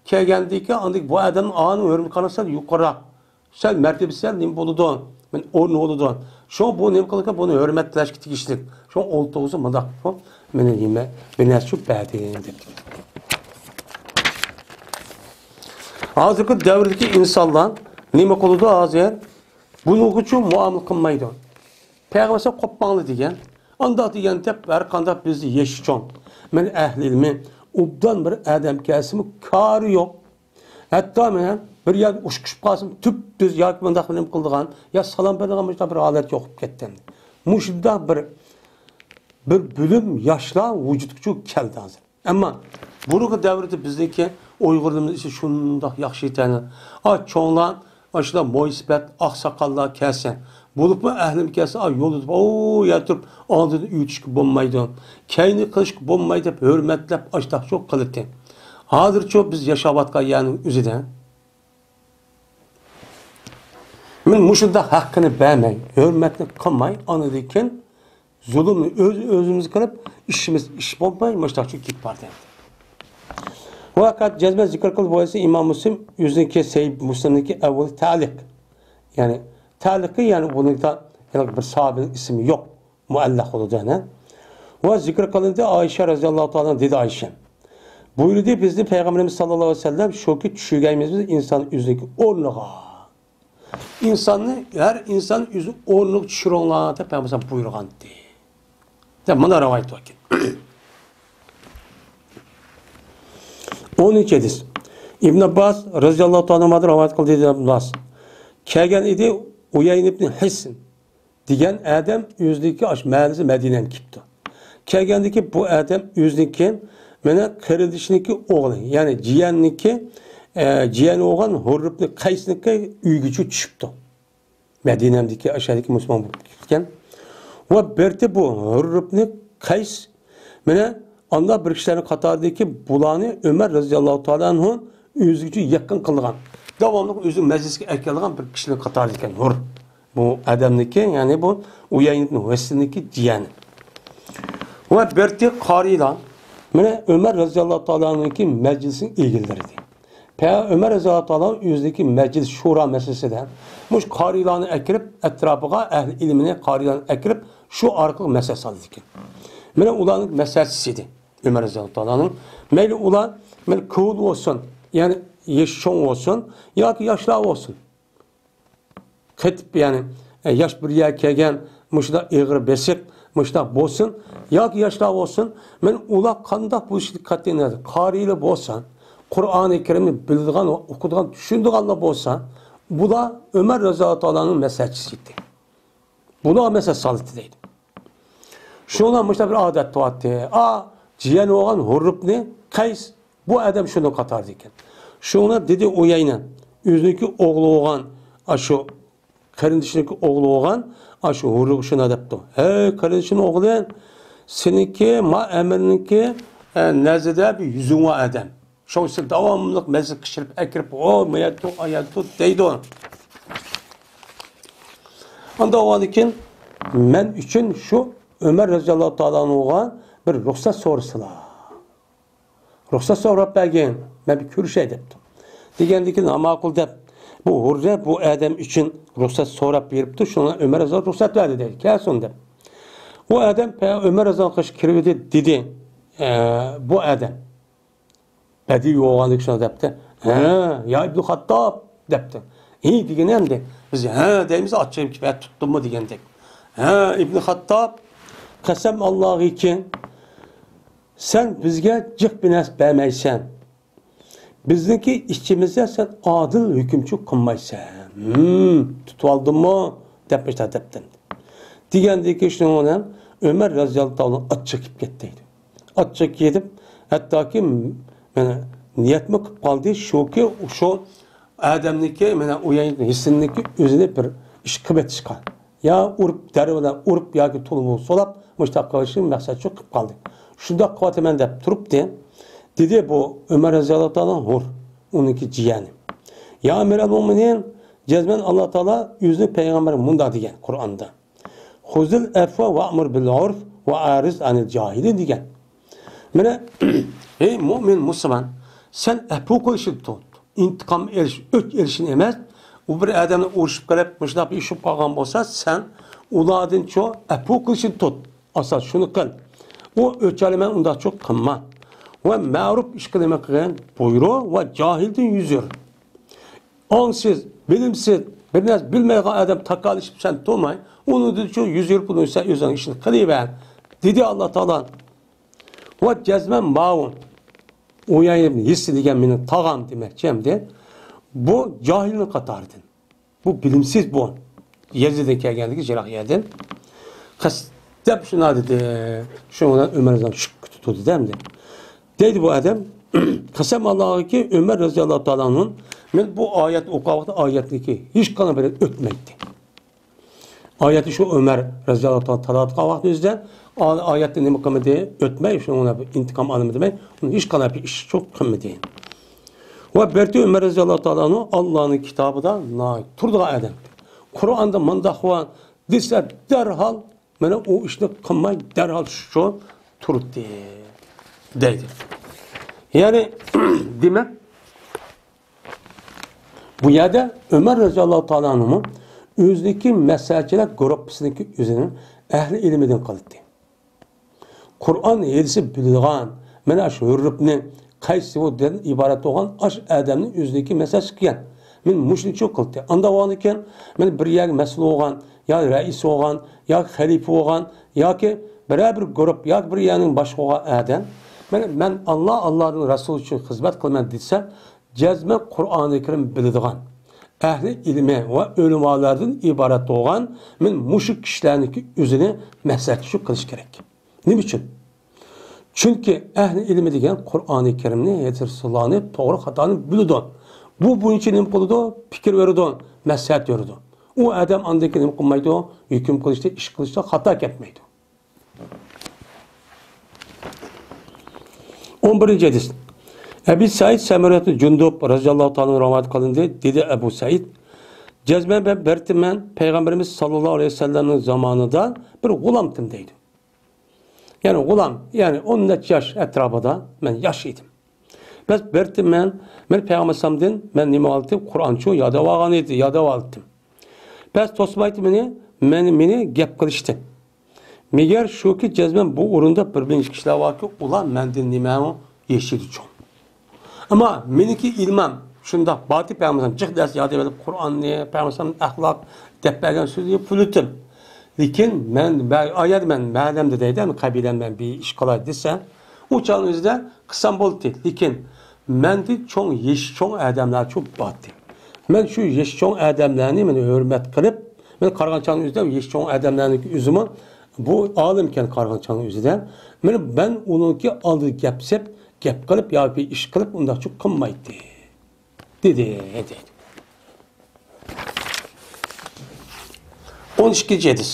كىيگەندىن كېيىن ئاندىن بۇ ئادەمنىڭ ئانىڭ ھۆرمىتى قارىسا يۇقىرىراق. سەل مەرتىۋىسى سەل نېمە بولىدۇ؟ مەن ئورنى بولىدۇ. شۇڭا بۇ نېمە قىلىدىكەن؟ بۇنى ھۆرمەتلەشكە تېگىشلىك. شۇڭا ئولتۇرغۇزۇپ مۇنداق قىلىپ، مېنى نېمە، بىر نەرسە چۈشۈرۈپ بەردىم دەپتۇ. ھازىرقى دەۋردىكى ئىنسانلار نېمە قىلىدۇ ھازىر؟ بۇنىڭغىچۇ مۇئامىلە قىلمايدۇ. پەيغەمبەر قوپماڭلار دېگەن. ئانداق دېگەن دەپ ھەر قانداق بىزدە يېشى چوڭ. مەن ئەھلى ئىلمى ئوبدان بىر ئادەم كەلسىمۇ كارى يوق. ھەتتا مەن بىر يەردە ئۇچۇشۇپ قالسام، تۈپتۈز ياكى مۇنداق نېمە قىلىدىغان، يا سالام بېرىدىغان مۇشۇنداق بىر ھالەت يوق بولۇپ كەتتى ئەمدى. مۇشۇنداق بىر، بىر بۆلۈم ياشلار ۋۇجۇدقىچۇ كەلدى ھازىر. ئەمما بۇرۇنقى دەۋردە بىزنىڭكى ئۇيغۇرلىرىمىز ئىچى شۇنداق ياخشى ئىدى. ئا، چوڭلار، ئاشۇنداق مويسىپەت، ئاقساقاللار كەلسە، بولۇپمۇ ئەھلىم كەلسە، ئا، يولدا تۇرۇپ، ئۇ يەردە تۇرۇپ، ئالدىدىن ئۆتۈشكە بولمايدۇ، كەينىگە قېلىشقا بولمايدۇ دەپ ھۆرمەتلەپ، ئاشتاقچۇ قىلىتتى. ھازىرچۇ بىز ياشاۋاتقان يەرنىڭ ئۆزىدە مەن مۇشۇنداق ھەققىنى بەرمەي، ھۆرمەتنى قىلماي، ئاندىن كېيىن زۇلۇمنى ئۆز-ئۆزىمىز قىلىپ، ئىشىمىز ئىش بولماي، مۇشۇنداقچۇ كېتىپ باردى. بۇ ھەقىقەت جەزمەن زىكىر قىلىپ بولسا، ئىمام مۇسلىم ئۆزىنىڭكى سەھىھ مۇسلىمنىڭكى ئەۋۋەل تەلىق. يەنى تەلىقى، يەنى بۇنىڭدا يەنى بىر ساھابىنىڭ ئىسمى يوق. مۇئەللەق بولىدۇ يەنە. ۋە زىكىر قىلىندى، ئائىشە رەزىياللاھۇ تائالا دېدى ئائىشە. بۇيرۇدى بىزنى پەيغەمبىرىمىز ساللاللاھۇ ئەلەيھى ۋەسەللەم، شۇكى چۈشۈرگەيمىز بىز ئىنسان ئۆزىنىڭكى ئورنىغا. ئىنساننى، ھەر ئىنسان ئۆزىنىڭ ئورنىغا چۈشۈرۈڭلار دەپ پەيغەمبەر بۇيرۇغانتى. دەپ مانا رىۋايەت باركەن. ئونىنچى ھەدىس. ئىبن ئابباس رەزىياللاھۇ تائالا ئەنھۇدىن رىۋايەت قىلدى، دېدى ئابباس. كەلگەن ئىدى ئۇيەينە ئىبن ھىسن دېگەن ئادەم ئۆزىنىڭكى ئاش مەھەللىسى مەدىنەگە كېلىپتۇ. كەلگەندىكى بۇ ئادەم ئۆزىنىڭكى مانا قېرىندىشىنىڭكى ئوغلى، يەنى جىيەننىڭكى، ئە، جىيەن بولغان ھۇرر ئىبن قەيسنىڭكى ئۆيىگىچۇ چۈشۈپتۇ. مەدىنەمدىكى ئاشۇ يەردىكى مۇسۇلمان بولۇپ كەتكەن. ۋە بىرتى بۇ ھۇرر ئىبن قەيس مانا ئاندا بىر كىشىلەرنىڭ قاتارىدىكى بۇلارنى ئۆمەر رەزىياللاھۇ تائالا ئەنھۇ ئۆزىگىچە يېقىن قىلغان، داۋاملىق ئۆزىنىڭ مەجلىسىگە ئەكەلگەن بىر كىشىنىڭ قاتارىدا ئىكەن ھۇرر. بۇ ئادەمنىكى، يەنى بۇ ئۇيەينە ئىبن ھىسننىڭكى جىيەنى. ۋە بىرتى قارىيلار، مانا ئۆمەر رەزىياللاھۇ تائالانىڭكى مەجلىسىنىڭ ئىگىلىرى ئىدى. پەيغەمبەر ئۆمەر رەزىياللاھۇ تائالا ئۆزىنىڭكى مەجلىس شورا مەسىلىسىدە مۇشۇ قارىيلارنى ئەكىرىپ، ئەتراپىغا ئەھلى ئىلمىنى، قارىيلارنى ئەكىرىپ، شۇ ئارقىلىق مەسلىھەت سالىدىكەن. مانا ئۇلارنىڭ مەسلىھەتچىسى ئىدى ئۆمەر رەزىياللاھۇ تائالانىڭ. مەيلى ئۇلار، مەيلى كۆۋل بولسۇن، يەنى يېشى چوڭ بولسۇن ياكى ياشلار بولسۇن. قېتىپ، يەنى، ئە، ياش بىر يەرگە كەلگەن، مۇشۇنداق ئېغىر بېسىق، مۇشۇنداق بولسۇن، ياكى ياشلار بولسۇن، مەن ئۇلار قانداق بولۇشىدىن قەتئىينەزەر، قارىيلار بولسا، قۇرئانى كەرىمنى بىلىدىغان ۋە ئوقۇيدىغان، چۈشىنىدىغانلار بولسا، بۇلار ئۆمەر رەزىياللاھۇ تائالانىڭ مەسلىھەتچىسى ئىدى. بۇلار مەسلىھەت سالىتى دەيدۇ. شۇنىڭ بىلەن مۇشۇنداق بىر ئادەت بارتى. ئا، جىيەن بولغان ھۇرر ئىبنى قەيس، بۇ ئادەم شۇنىڭ قاتارىدا ئىكەن. شۇڭا دېدى ئۇيەينە، ئۆزىنىڭكى ئوغلى بولغان، ئاشۇ قېرىندىشىنىڭكى ئوغلى بولغان، ئاشۇ ھۇررغا شۇنداق دەپتۇ. ھەي، قېرىندىشىمنىڭ ئوغلى، سېنىڭكى، ما ئەمىرنىڭكى، ئە، نەزىدە بىر يۈزۈڭ بار ئادەم. شۇڭا سېنى داۋاملىق مەجلىسكە چىقىرىپ ئەكىرىپ، ئو، ما يەردە تۇر، ئا يەردە تۇر دەيدۇ. ئاندىن ئۇنىڭدىن كېيىن مەن ئۈچۈن شۇ ئۆمەر رەزىياللاھۇ تائالا ئەنھۇغا بىر رۇخسەت سورىسىلا. رۇخسەت سوراپ بەرگىن، مەن بىر كۆرۈشەي دەپتۇ. دېگەندىكىن، ھا، ماقۇل دەپ، بۇ ھۇررە بۇ ئادەم ئۈچۈن رۇخسەت سوراپ بېرىپتۇ، شۇڭا ئۆمەر رەزىياللاھۇ رۇخسەت بەردى دەيدۇ، كەلسۇن دەپ. ئۇ ئادەم پە-، ئۆمەر رەزىياللاھۇ قېشىغا كىرىۋىدى، دېدى، ئە، بۇ ئادەم. بەدىۋى بولغاندىكىن شۇنداق دەپتۇ. ھە، يا ئىبنى خاتتاب دەپتۇ. ھى دېگىنى ئەمدى، بىز ھە دەيمىز، ئاچچىقىم كېلىپ، ھە تۇتتۇممۇ دېگەندەك. ھە، ئىبنى خاتتاب، قەسەم ئاللاغىكى، سەن بىزگە جىق بىر نەرسە بەرمەيسەن. بىزنىڭكى ئىچىمىزدە سەن ئادىل ھۆكۈمچى قىلمايسەن. ھىم، تۇتۇۋالدىممۇ؟ دەپ مۇشۇنداق دەپتۇ. دېگەندىكى شۇنىڭ بىلەن ئۆمەر رەزىياللاھۇ تائالا ئاچچىقىپ كەتتى. ئاچچىقىپ كېتىپ، ھەتتاكى مانا نىيەتمۇ قىلىپ قالدى، شۇكى شۇ ئادەمنىكى، مانا ئۇيەينە ھىسنىنىڭكى ئۆزىنى بىر ئىش قىلىۋېتىشقا. يا ئۇرۇپ، دەررۇ بىلەن ئۇرۇپ ياكى تۇلۇمۇقنى سولاپ، مۇشۇنداق قىلىشنى مەقسەتچى قىلىپ قالدى. شۇنداق قىلىۋاتىمەن دەپ تۇرۇپتى. دېدى بۇ ئۆمەر رەزىياللاھۇ تائالا ھۇر، ئۇنىڭكى جىيەنى. يا ئەمىرەل مۇئمىنىن، جەزمەن ئاللا تائالا ئۆزىنىڭ پەيغەمبىرىگە مۇنداق دېگەن قۇرئاندا. خۇزىل ئەفۋە ۋەئمۇر بىل ئۇرف ۋە ئەرىز ئەنىل جاھىلىن دېگەن. مانا، ھەي مۇئمىن، مۇسۇلمان، سەن ئەپۇ قىلىشنى تۇت. ئىنتىقام ئېلىش، ئۆچ ئېلىشنى ئەمەس. ئۇ بىر ئادەمنى ئۇرۇشۇپ قېلىپ، مۇشۇنداق بىر ئىش بولۇپ قالغان بولسا، سەن ئۇلاردىنچۇ ئەپۇ قىلىشنى تۇت. ئاساس شۇنى قىل. ئۇ ئۆچ ئالىمەن ئۇنداقچۇ قىلما. ۋە مەرۇپ ئىش قىلىمەن قىلغىن بۇيرۇ ۋە جاھىلدىن يۈز يۈر. ئاڭسىز، بىلىمسىز، بىر نەرسە بىلمەيدىغان ئادەم تاكالىشىپ سەن تۇرماي، ئۇنىڭدىنچۇ يۈز يۈرۈپ ئۇنى سەن ئۆزۈڭ ئىشىنى قىلىۋەر، دېدى ئاللا تائالا. ۋە جەزمەن ماۋۇ ئۇيەينە ئىبنى ھىسن دېگەن مېنىڭ تاغام دېمەكچى ئەمدى. بۇ جاھىلنىڭ قاتارىدىن. بۇ بىلىمسىز بۇ. يېزىدىن كەلگەندىكى يىراق يەردىن. قەستەپ شۇنداق دېدى. شۇنىڭ بىلەن ئۆمەر رەزىياللاھۇ ئەنھۇ شۈككە تۇتۇلدى ئەمدى. دەيدۇ بۇ ئادەم، قەسەم ئاللاغىكى ئۆمەر رەزىياللاھۇ تائالا ئەنھۇ، مەن بۇ ئايەت ئوقۇغان ۋاقىتتا ئايەتنىكى ھېچقانداق بىرى ئۆتمەيتتى. ئايەتتە شۇ ئۆمەر رەزىياللاھۇ تائالا تالاتقان ۋاقىتنى ئۆزىدە، ئا-، ئايەتتە نېمە قىلمىدى؟ ئۆتمەي، شۇنىڭ بىلەن ئىنتىقام ئالىمەن دېمەي، ئۇنى ھېچقانداق بىر ئىش شۇ قىلمىدى. ۋە بەرتى ئۆمەر رەزىياللاھۇ تائالا ئەنھۇ ئاللانىڭ كىتابىدا ناھايىتى تۇرىدىغان ئادەم. قۇرئاندا مۇنداق بار دېسە، دەرھال مانا ئۇ ئىشنى قىلماي، دەرھال شۇ تۇردى، دەيدۇ. يەنى، دېمەك، بۇ يەردە ئۆمەر رەزىياللاھۇ تائالا ئەنھۇمۇ ئۆزىنىڭكى مەسلىھەتچىلەر گۇرۇپپىسىنىڭكى ئۆزىنىڭ ئەھلى ئىلمىدىن قىلدى. قۇرئان ھەدىسنى بىلىدىغان، مانا شۇ ھۆررىپنى قەيسىدىن ئىبارەت بولغان ئاش ئادەمنى ئۆزىنىڭكى مەسلىھەتچىسى قىلغان. مانا مۇشۇنى شۇ قىلدى. ئاندا بولغاندىكىن، مانا بىر يەرگە مەسئۇل بولغان، يا رەئىس بولغان، ياكى خەلىپە بولغان، ياكى بىرەر بىر گۇرۇپ، ياكى بىر يەرنىڭ باشلىقى بولغان ئادەم، مانا مەن ئاللا، ئاللانىڭ رەسۇلى ئۈچۈن خىزمەت قىلىمەن دېسە، جەزمەن قۇرئانى كەرىم بىلىدىغان، ئەھلى ئىلمى ۋە ئۆلىمالاردىن ئىبارەت بولغان، مانا مۇشۇ كىشىلەرنىڭكى ئۆزىنى مەسلىھەتچى قىلىش كېرەك. نېمە ئۈچۈن؟ چۈنكى ئەھلى ئىلمى دېگەن قۇرئانى كەرىمنى، ھەدىس رەسۇلۇللانى، توغرا خاتانى بىلىدۇ. بۇ بويىچە نېمە قىلىدۇ؟ پىكىر بېرىدۇ، مەسلىھەت بېرىدۇ. ئۇ ئادەم ئاندىن كېيىن نېمە قىلمايدۇ؟ ھۆكۈم قىلىشتا، ئىش قىلىشتا خاتا كەتمەيدۇ. ئون بىرىنچى ھەدىس. ئەبى سەئىد سەمۇرەتۇ جۇندۇب رەزىياللاھۇ تائالا ئەنھۇ رىۋايەت قىلىندى. دېدى ئەبۇ سەئىد، جەزمەن مەن بەرتىمەن پەيغەمبىرىمىز ساللاللاھۇ ئەلەيھى ۋەسەللەمنىڭ زامانىدا بىر غۇلامتىم دەيدۇ. يەنى غۇلام، يەنى ئون نەچچە ياش ئەتراپىدا مەن ياش ئىدىم. بەس بەرتىمەن، مەن پەيغەمبەر ئەلەيھىسسالامدىن مەن نېمە ئالدىم؟ قۇرئانچۇ ياداۋالغان ئىدى، ياداۋالدىم. بەس توسمايتتى مېنى، مېنى، مېنى گەپ قىلىشتىن. مەگەر شۇكى، جەزمەن بۇ ئورۇندا بىر نەچچە كىشىلەر باركى، ئۇلار مەندىن نېمە يېشىدا چوڭ. ئەمما مېنىڭكى ئىلمام شۇنداق باتى پەيغەمبەر جىق دەرس ياد ئېلىپ، قۇرئاننى، پەيغەمبەر ئەخلاق دەپ بەرگەن سۆزنى پۈلۈتۈم. لېكىن مەن، مە-، ئايەت مەن، مەلەمدە دەيدۇ، قەبىلەم مەن بىر ئىش قىلاي دېسە، ئۇ چاغنىڭ ئۆزىدە قىلسام بولدى. لېكىن مەندىن چوڭ، يېشى چوڭ ئادەملەر شۇ باتى. مەن شۇ يېشى چوڭ ئادەملەرنى مەن ھۆرمەت قىلىپ، مەن قارىغان چاغنىڭ ئۆزىدە يېشى چوڭ ئادەملەرنىڭ ئۆزىمۇ بۇ ئالىمكەن قارىغان چاغنىڭ ئۆزىدە. مەن، مەن ئۇنىڭكى ئالدىدا گەپ سەپ، گەپ قىلىپ ياكى ئىش قىلىپ ئۇنداقچە قىلمايتتى. دېدى، دەيدۇ. ئون ئىككىنچى ھەدىس.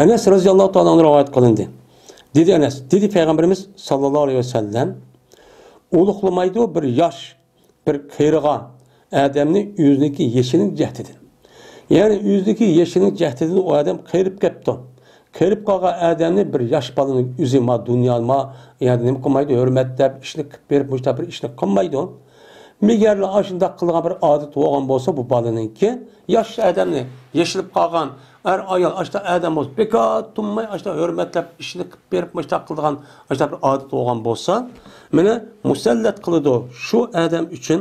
ئەنەس رەزىياللاھۇ تائالا ئەنھۇ رىۋايەت قىلىندى. دېدى ئەنەس، دېدى پەيغەمبىرىمىز ساللاللاھۇ ئەلەيھى ۋەسەللەم، ئۇلۇغلىمايدۇ بىر ياش بىر قېرىغان ئادەمنى ئۆزىنىڭكى يېشىنىڭ جەھتىدىن. يەنى ئۆزىنىڭكى يېشىنىڭ جەھتىدىن ئۇ ئادەم قېرىپ كەپتۇ. قېرىپ قالغان ئادەمنى بىر ياش بالىنىڭ ئۆزى ما دۇنيا ما، يەنى نېمە قىلمايدۇ، ھۆرمەتلەپ، ئىشنى قىلىپ بېرىپ، مۇشۇنداق بىر ئىشنى قىلمايدۇ. مېگەرلا ئاشۇنداق قىلىدىغان بىر ئادىتى بولغان بولسا، بۇ بالىنىڭكى، ياش ئادەمنى، يېشىلىپ قالغان ئەر-ئايال، ئاشۇنداق ئادەم بولسا، بىكار تۇرماي، ئاشۇنداق ھۆرمەتلەپ، ئىشنى قىلىپ بېرىپ، مۇشۇنداق قىلىدىغان، ئاشۇنداق بىر ئادىتى بولغان بولسا، مانا مۇسەللەت قىلىدۇ شۇ ئادەم ئۈچۈن،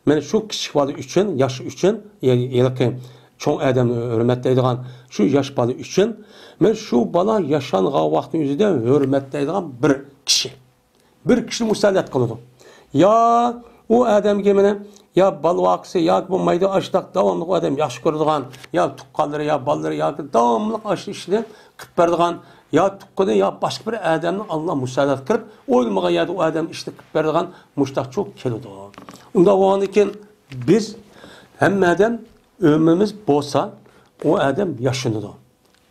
مانا شۇ كىچىك بالا ئۈچۈن، ياش ئۈچۈن، يا-، ھېلىقى چوڭ ئادەمنى ھۆرمەتلەيدىغان شۇ ياش بالا ئۈچۈن، مانا شۇ بالا ياشانغان ۋاقىتنىڭ ئۆزىدە ھۆرمەتلەيدىغان بىر كىشى. بىر كىشىنى مۇسەللەت قىلىدۇ. يا ئۇ ئادەمگە مانا، يا بالا ۋاقىسى ياكى بولمايدۇ، ئاشۇنداق داۋاملىق ئۇ ئادەم ياخشى كۆرىدىغان، يا تۇغقانلىرى، يا بالىلىرى ياكى داۋاملىق ئاشۇ ئىشنى قىلىپ بېرىدىغان، يا تۇغقىنى، يا باشقا بىر ئادەمنى ئاللا مۇسەللەت قىلىپ، ئويلىمىغان يەردە ئۇ ئادەم ئىشنى قىلىپ بېرىدىغان مۇشۇنداق چوق كېلىدۇ. ئۇنداق بولغاندىن كېيىن بىز ھەممە ئادەم ئۆمرىمىز بولسا، ئۇ ئادەم ياشىنىدۇ.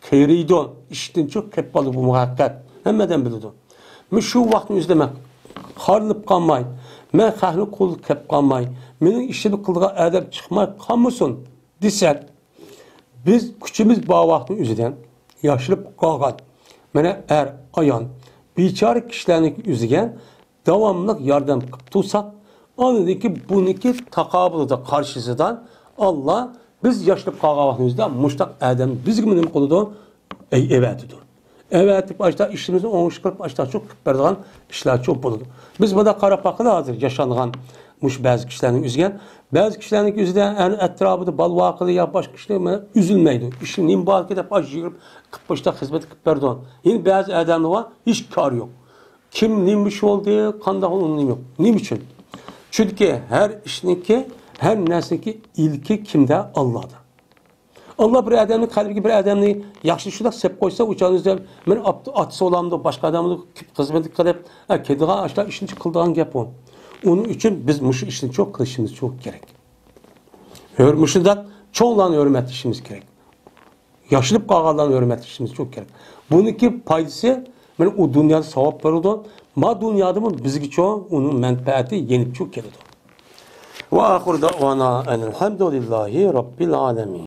قېرىيدۇ، ئىشتىن چىقىپ قېلىپ قالىدۇ، بۇ ھەقىقەت. ھەممە ئادەم بىلىدۇ. مەن شۇ ۋاقىتنىڭ ئۆزىدە مەن قارىلىپ قالماي، مەن خەقنىڭ قولىغا كېلىپ قالماي، مېنىڭ ئىشىمنى قىلىدىغان ئادەم چىقماي قالمىسۇن دېسە، بىز كۈچىمىز بار ۋاقىتنىڭ ئۆزىدە ياشىلىپ قالغان، مانا ئەر، ئايال، بىچارە كىشىلەرنىڭ ئۆزىگە داۋاملىق ياردەم قىلىپ تۇرساق، ئاندىن كېيىن بۇنىڭكى تاقابىلىدا، قارشىسىدا ئاللا بىز ياشىنىپ قالغان ۋاقتىمىزدا مۇشۇنداق ئادەم بىزگىمۇ نېمە قىلىدۇ؟ ئەي، ئەۋەتىدۇ. ئەۋەتىپ، ئاشتا ئىشىمىزنى ئوڭۇشلۇق قىلىپ، ئاشتا چوق قىلىپ بەرىدىغان ئىشلار چوق بولىدۇ. بىز مۇنداق قاراپ باققىلى، ھازىر ياشانغان مۇشۇ بەزى كىشىلەرنىڭ ئۆزىگە، بەزى كىشىلەرنىڭ ئۆزىدە ئەنە ئەتراپىدا بالا ۋاقىدى يا باشقا كىشىلەر مانا ئۈزۈلمەيدۇ. ئىشى نېمە باركى دەپ، ئاشۇ يۈگۈرۈپ قىلىپ، باشتا خىزمەت قىلىپ بەردى. يەنە بەزى ئادەملەر بار، ھېچ كارى يوق. كىم نېمە ئىش بولدى، قانداق بولدى، نېمە يوق. نېمە ئۈچۈن؟ چۈنكى ھەر ئىشنىڭكى، ھەر نەرسىنىڭكى ئىلكى كىمدە؟ ئاللادا. ئاللا بىر ئادەمنىڭ قەلبىگە بىر ئادەمنى ياخشى شۇنداق سېلىپ قويسا، ئۇ چاغدا ئۆزى مېنى ئاپت-، ئاتىسى بولامدۇ، باشقا ئادەمدۇ، خىزمەت قىلىپ، ھە، كېتىدىغان، ئاشۇنداق ئىشنى قىلىدىغان گەپ ئۇ. ئۇنىڭ ئۈچۈن بىز مۇشۇ ئىشنى چوق قىلىشىمىز چوق كېرەك. ھۆر-، مۇشۇنداق چوڭلارنى ھۆرمەتلىشىمىز كېرەك. ياشىنىپ قالغانلارنى ھۆرمەتلىشىمىز چوڭ كېرەك. بۇنىڭكى پايدىسى، مانا، ئۇ دۇنيادا ساۋاب بېرىدۇ. ما دۇنيادىمۇ بىزگىچۇ ئۇنىڭ مەنپەئەتى يېنىپچۇ كېلىدۇ. ۋە ئاخىر دەۋانا ئەنىل ھەمدۇلىللاھى رەببىل ئالەمىن.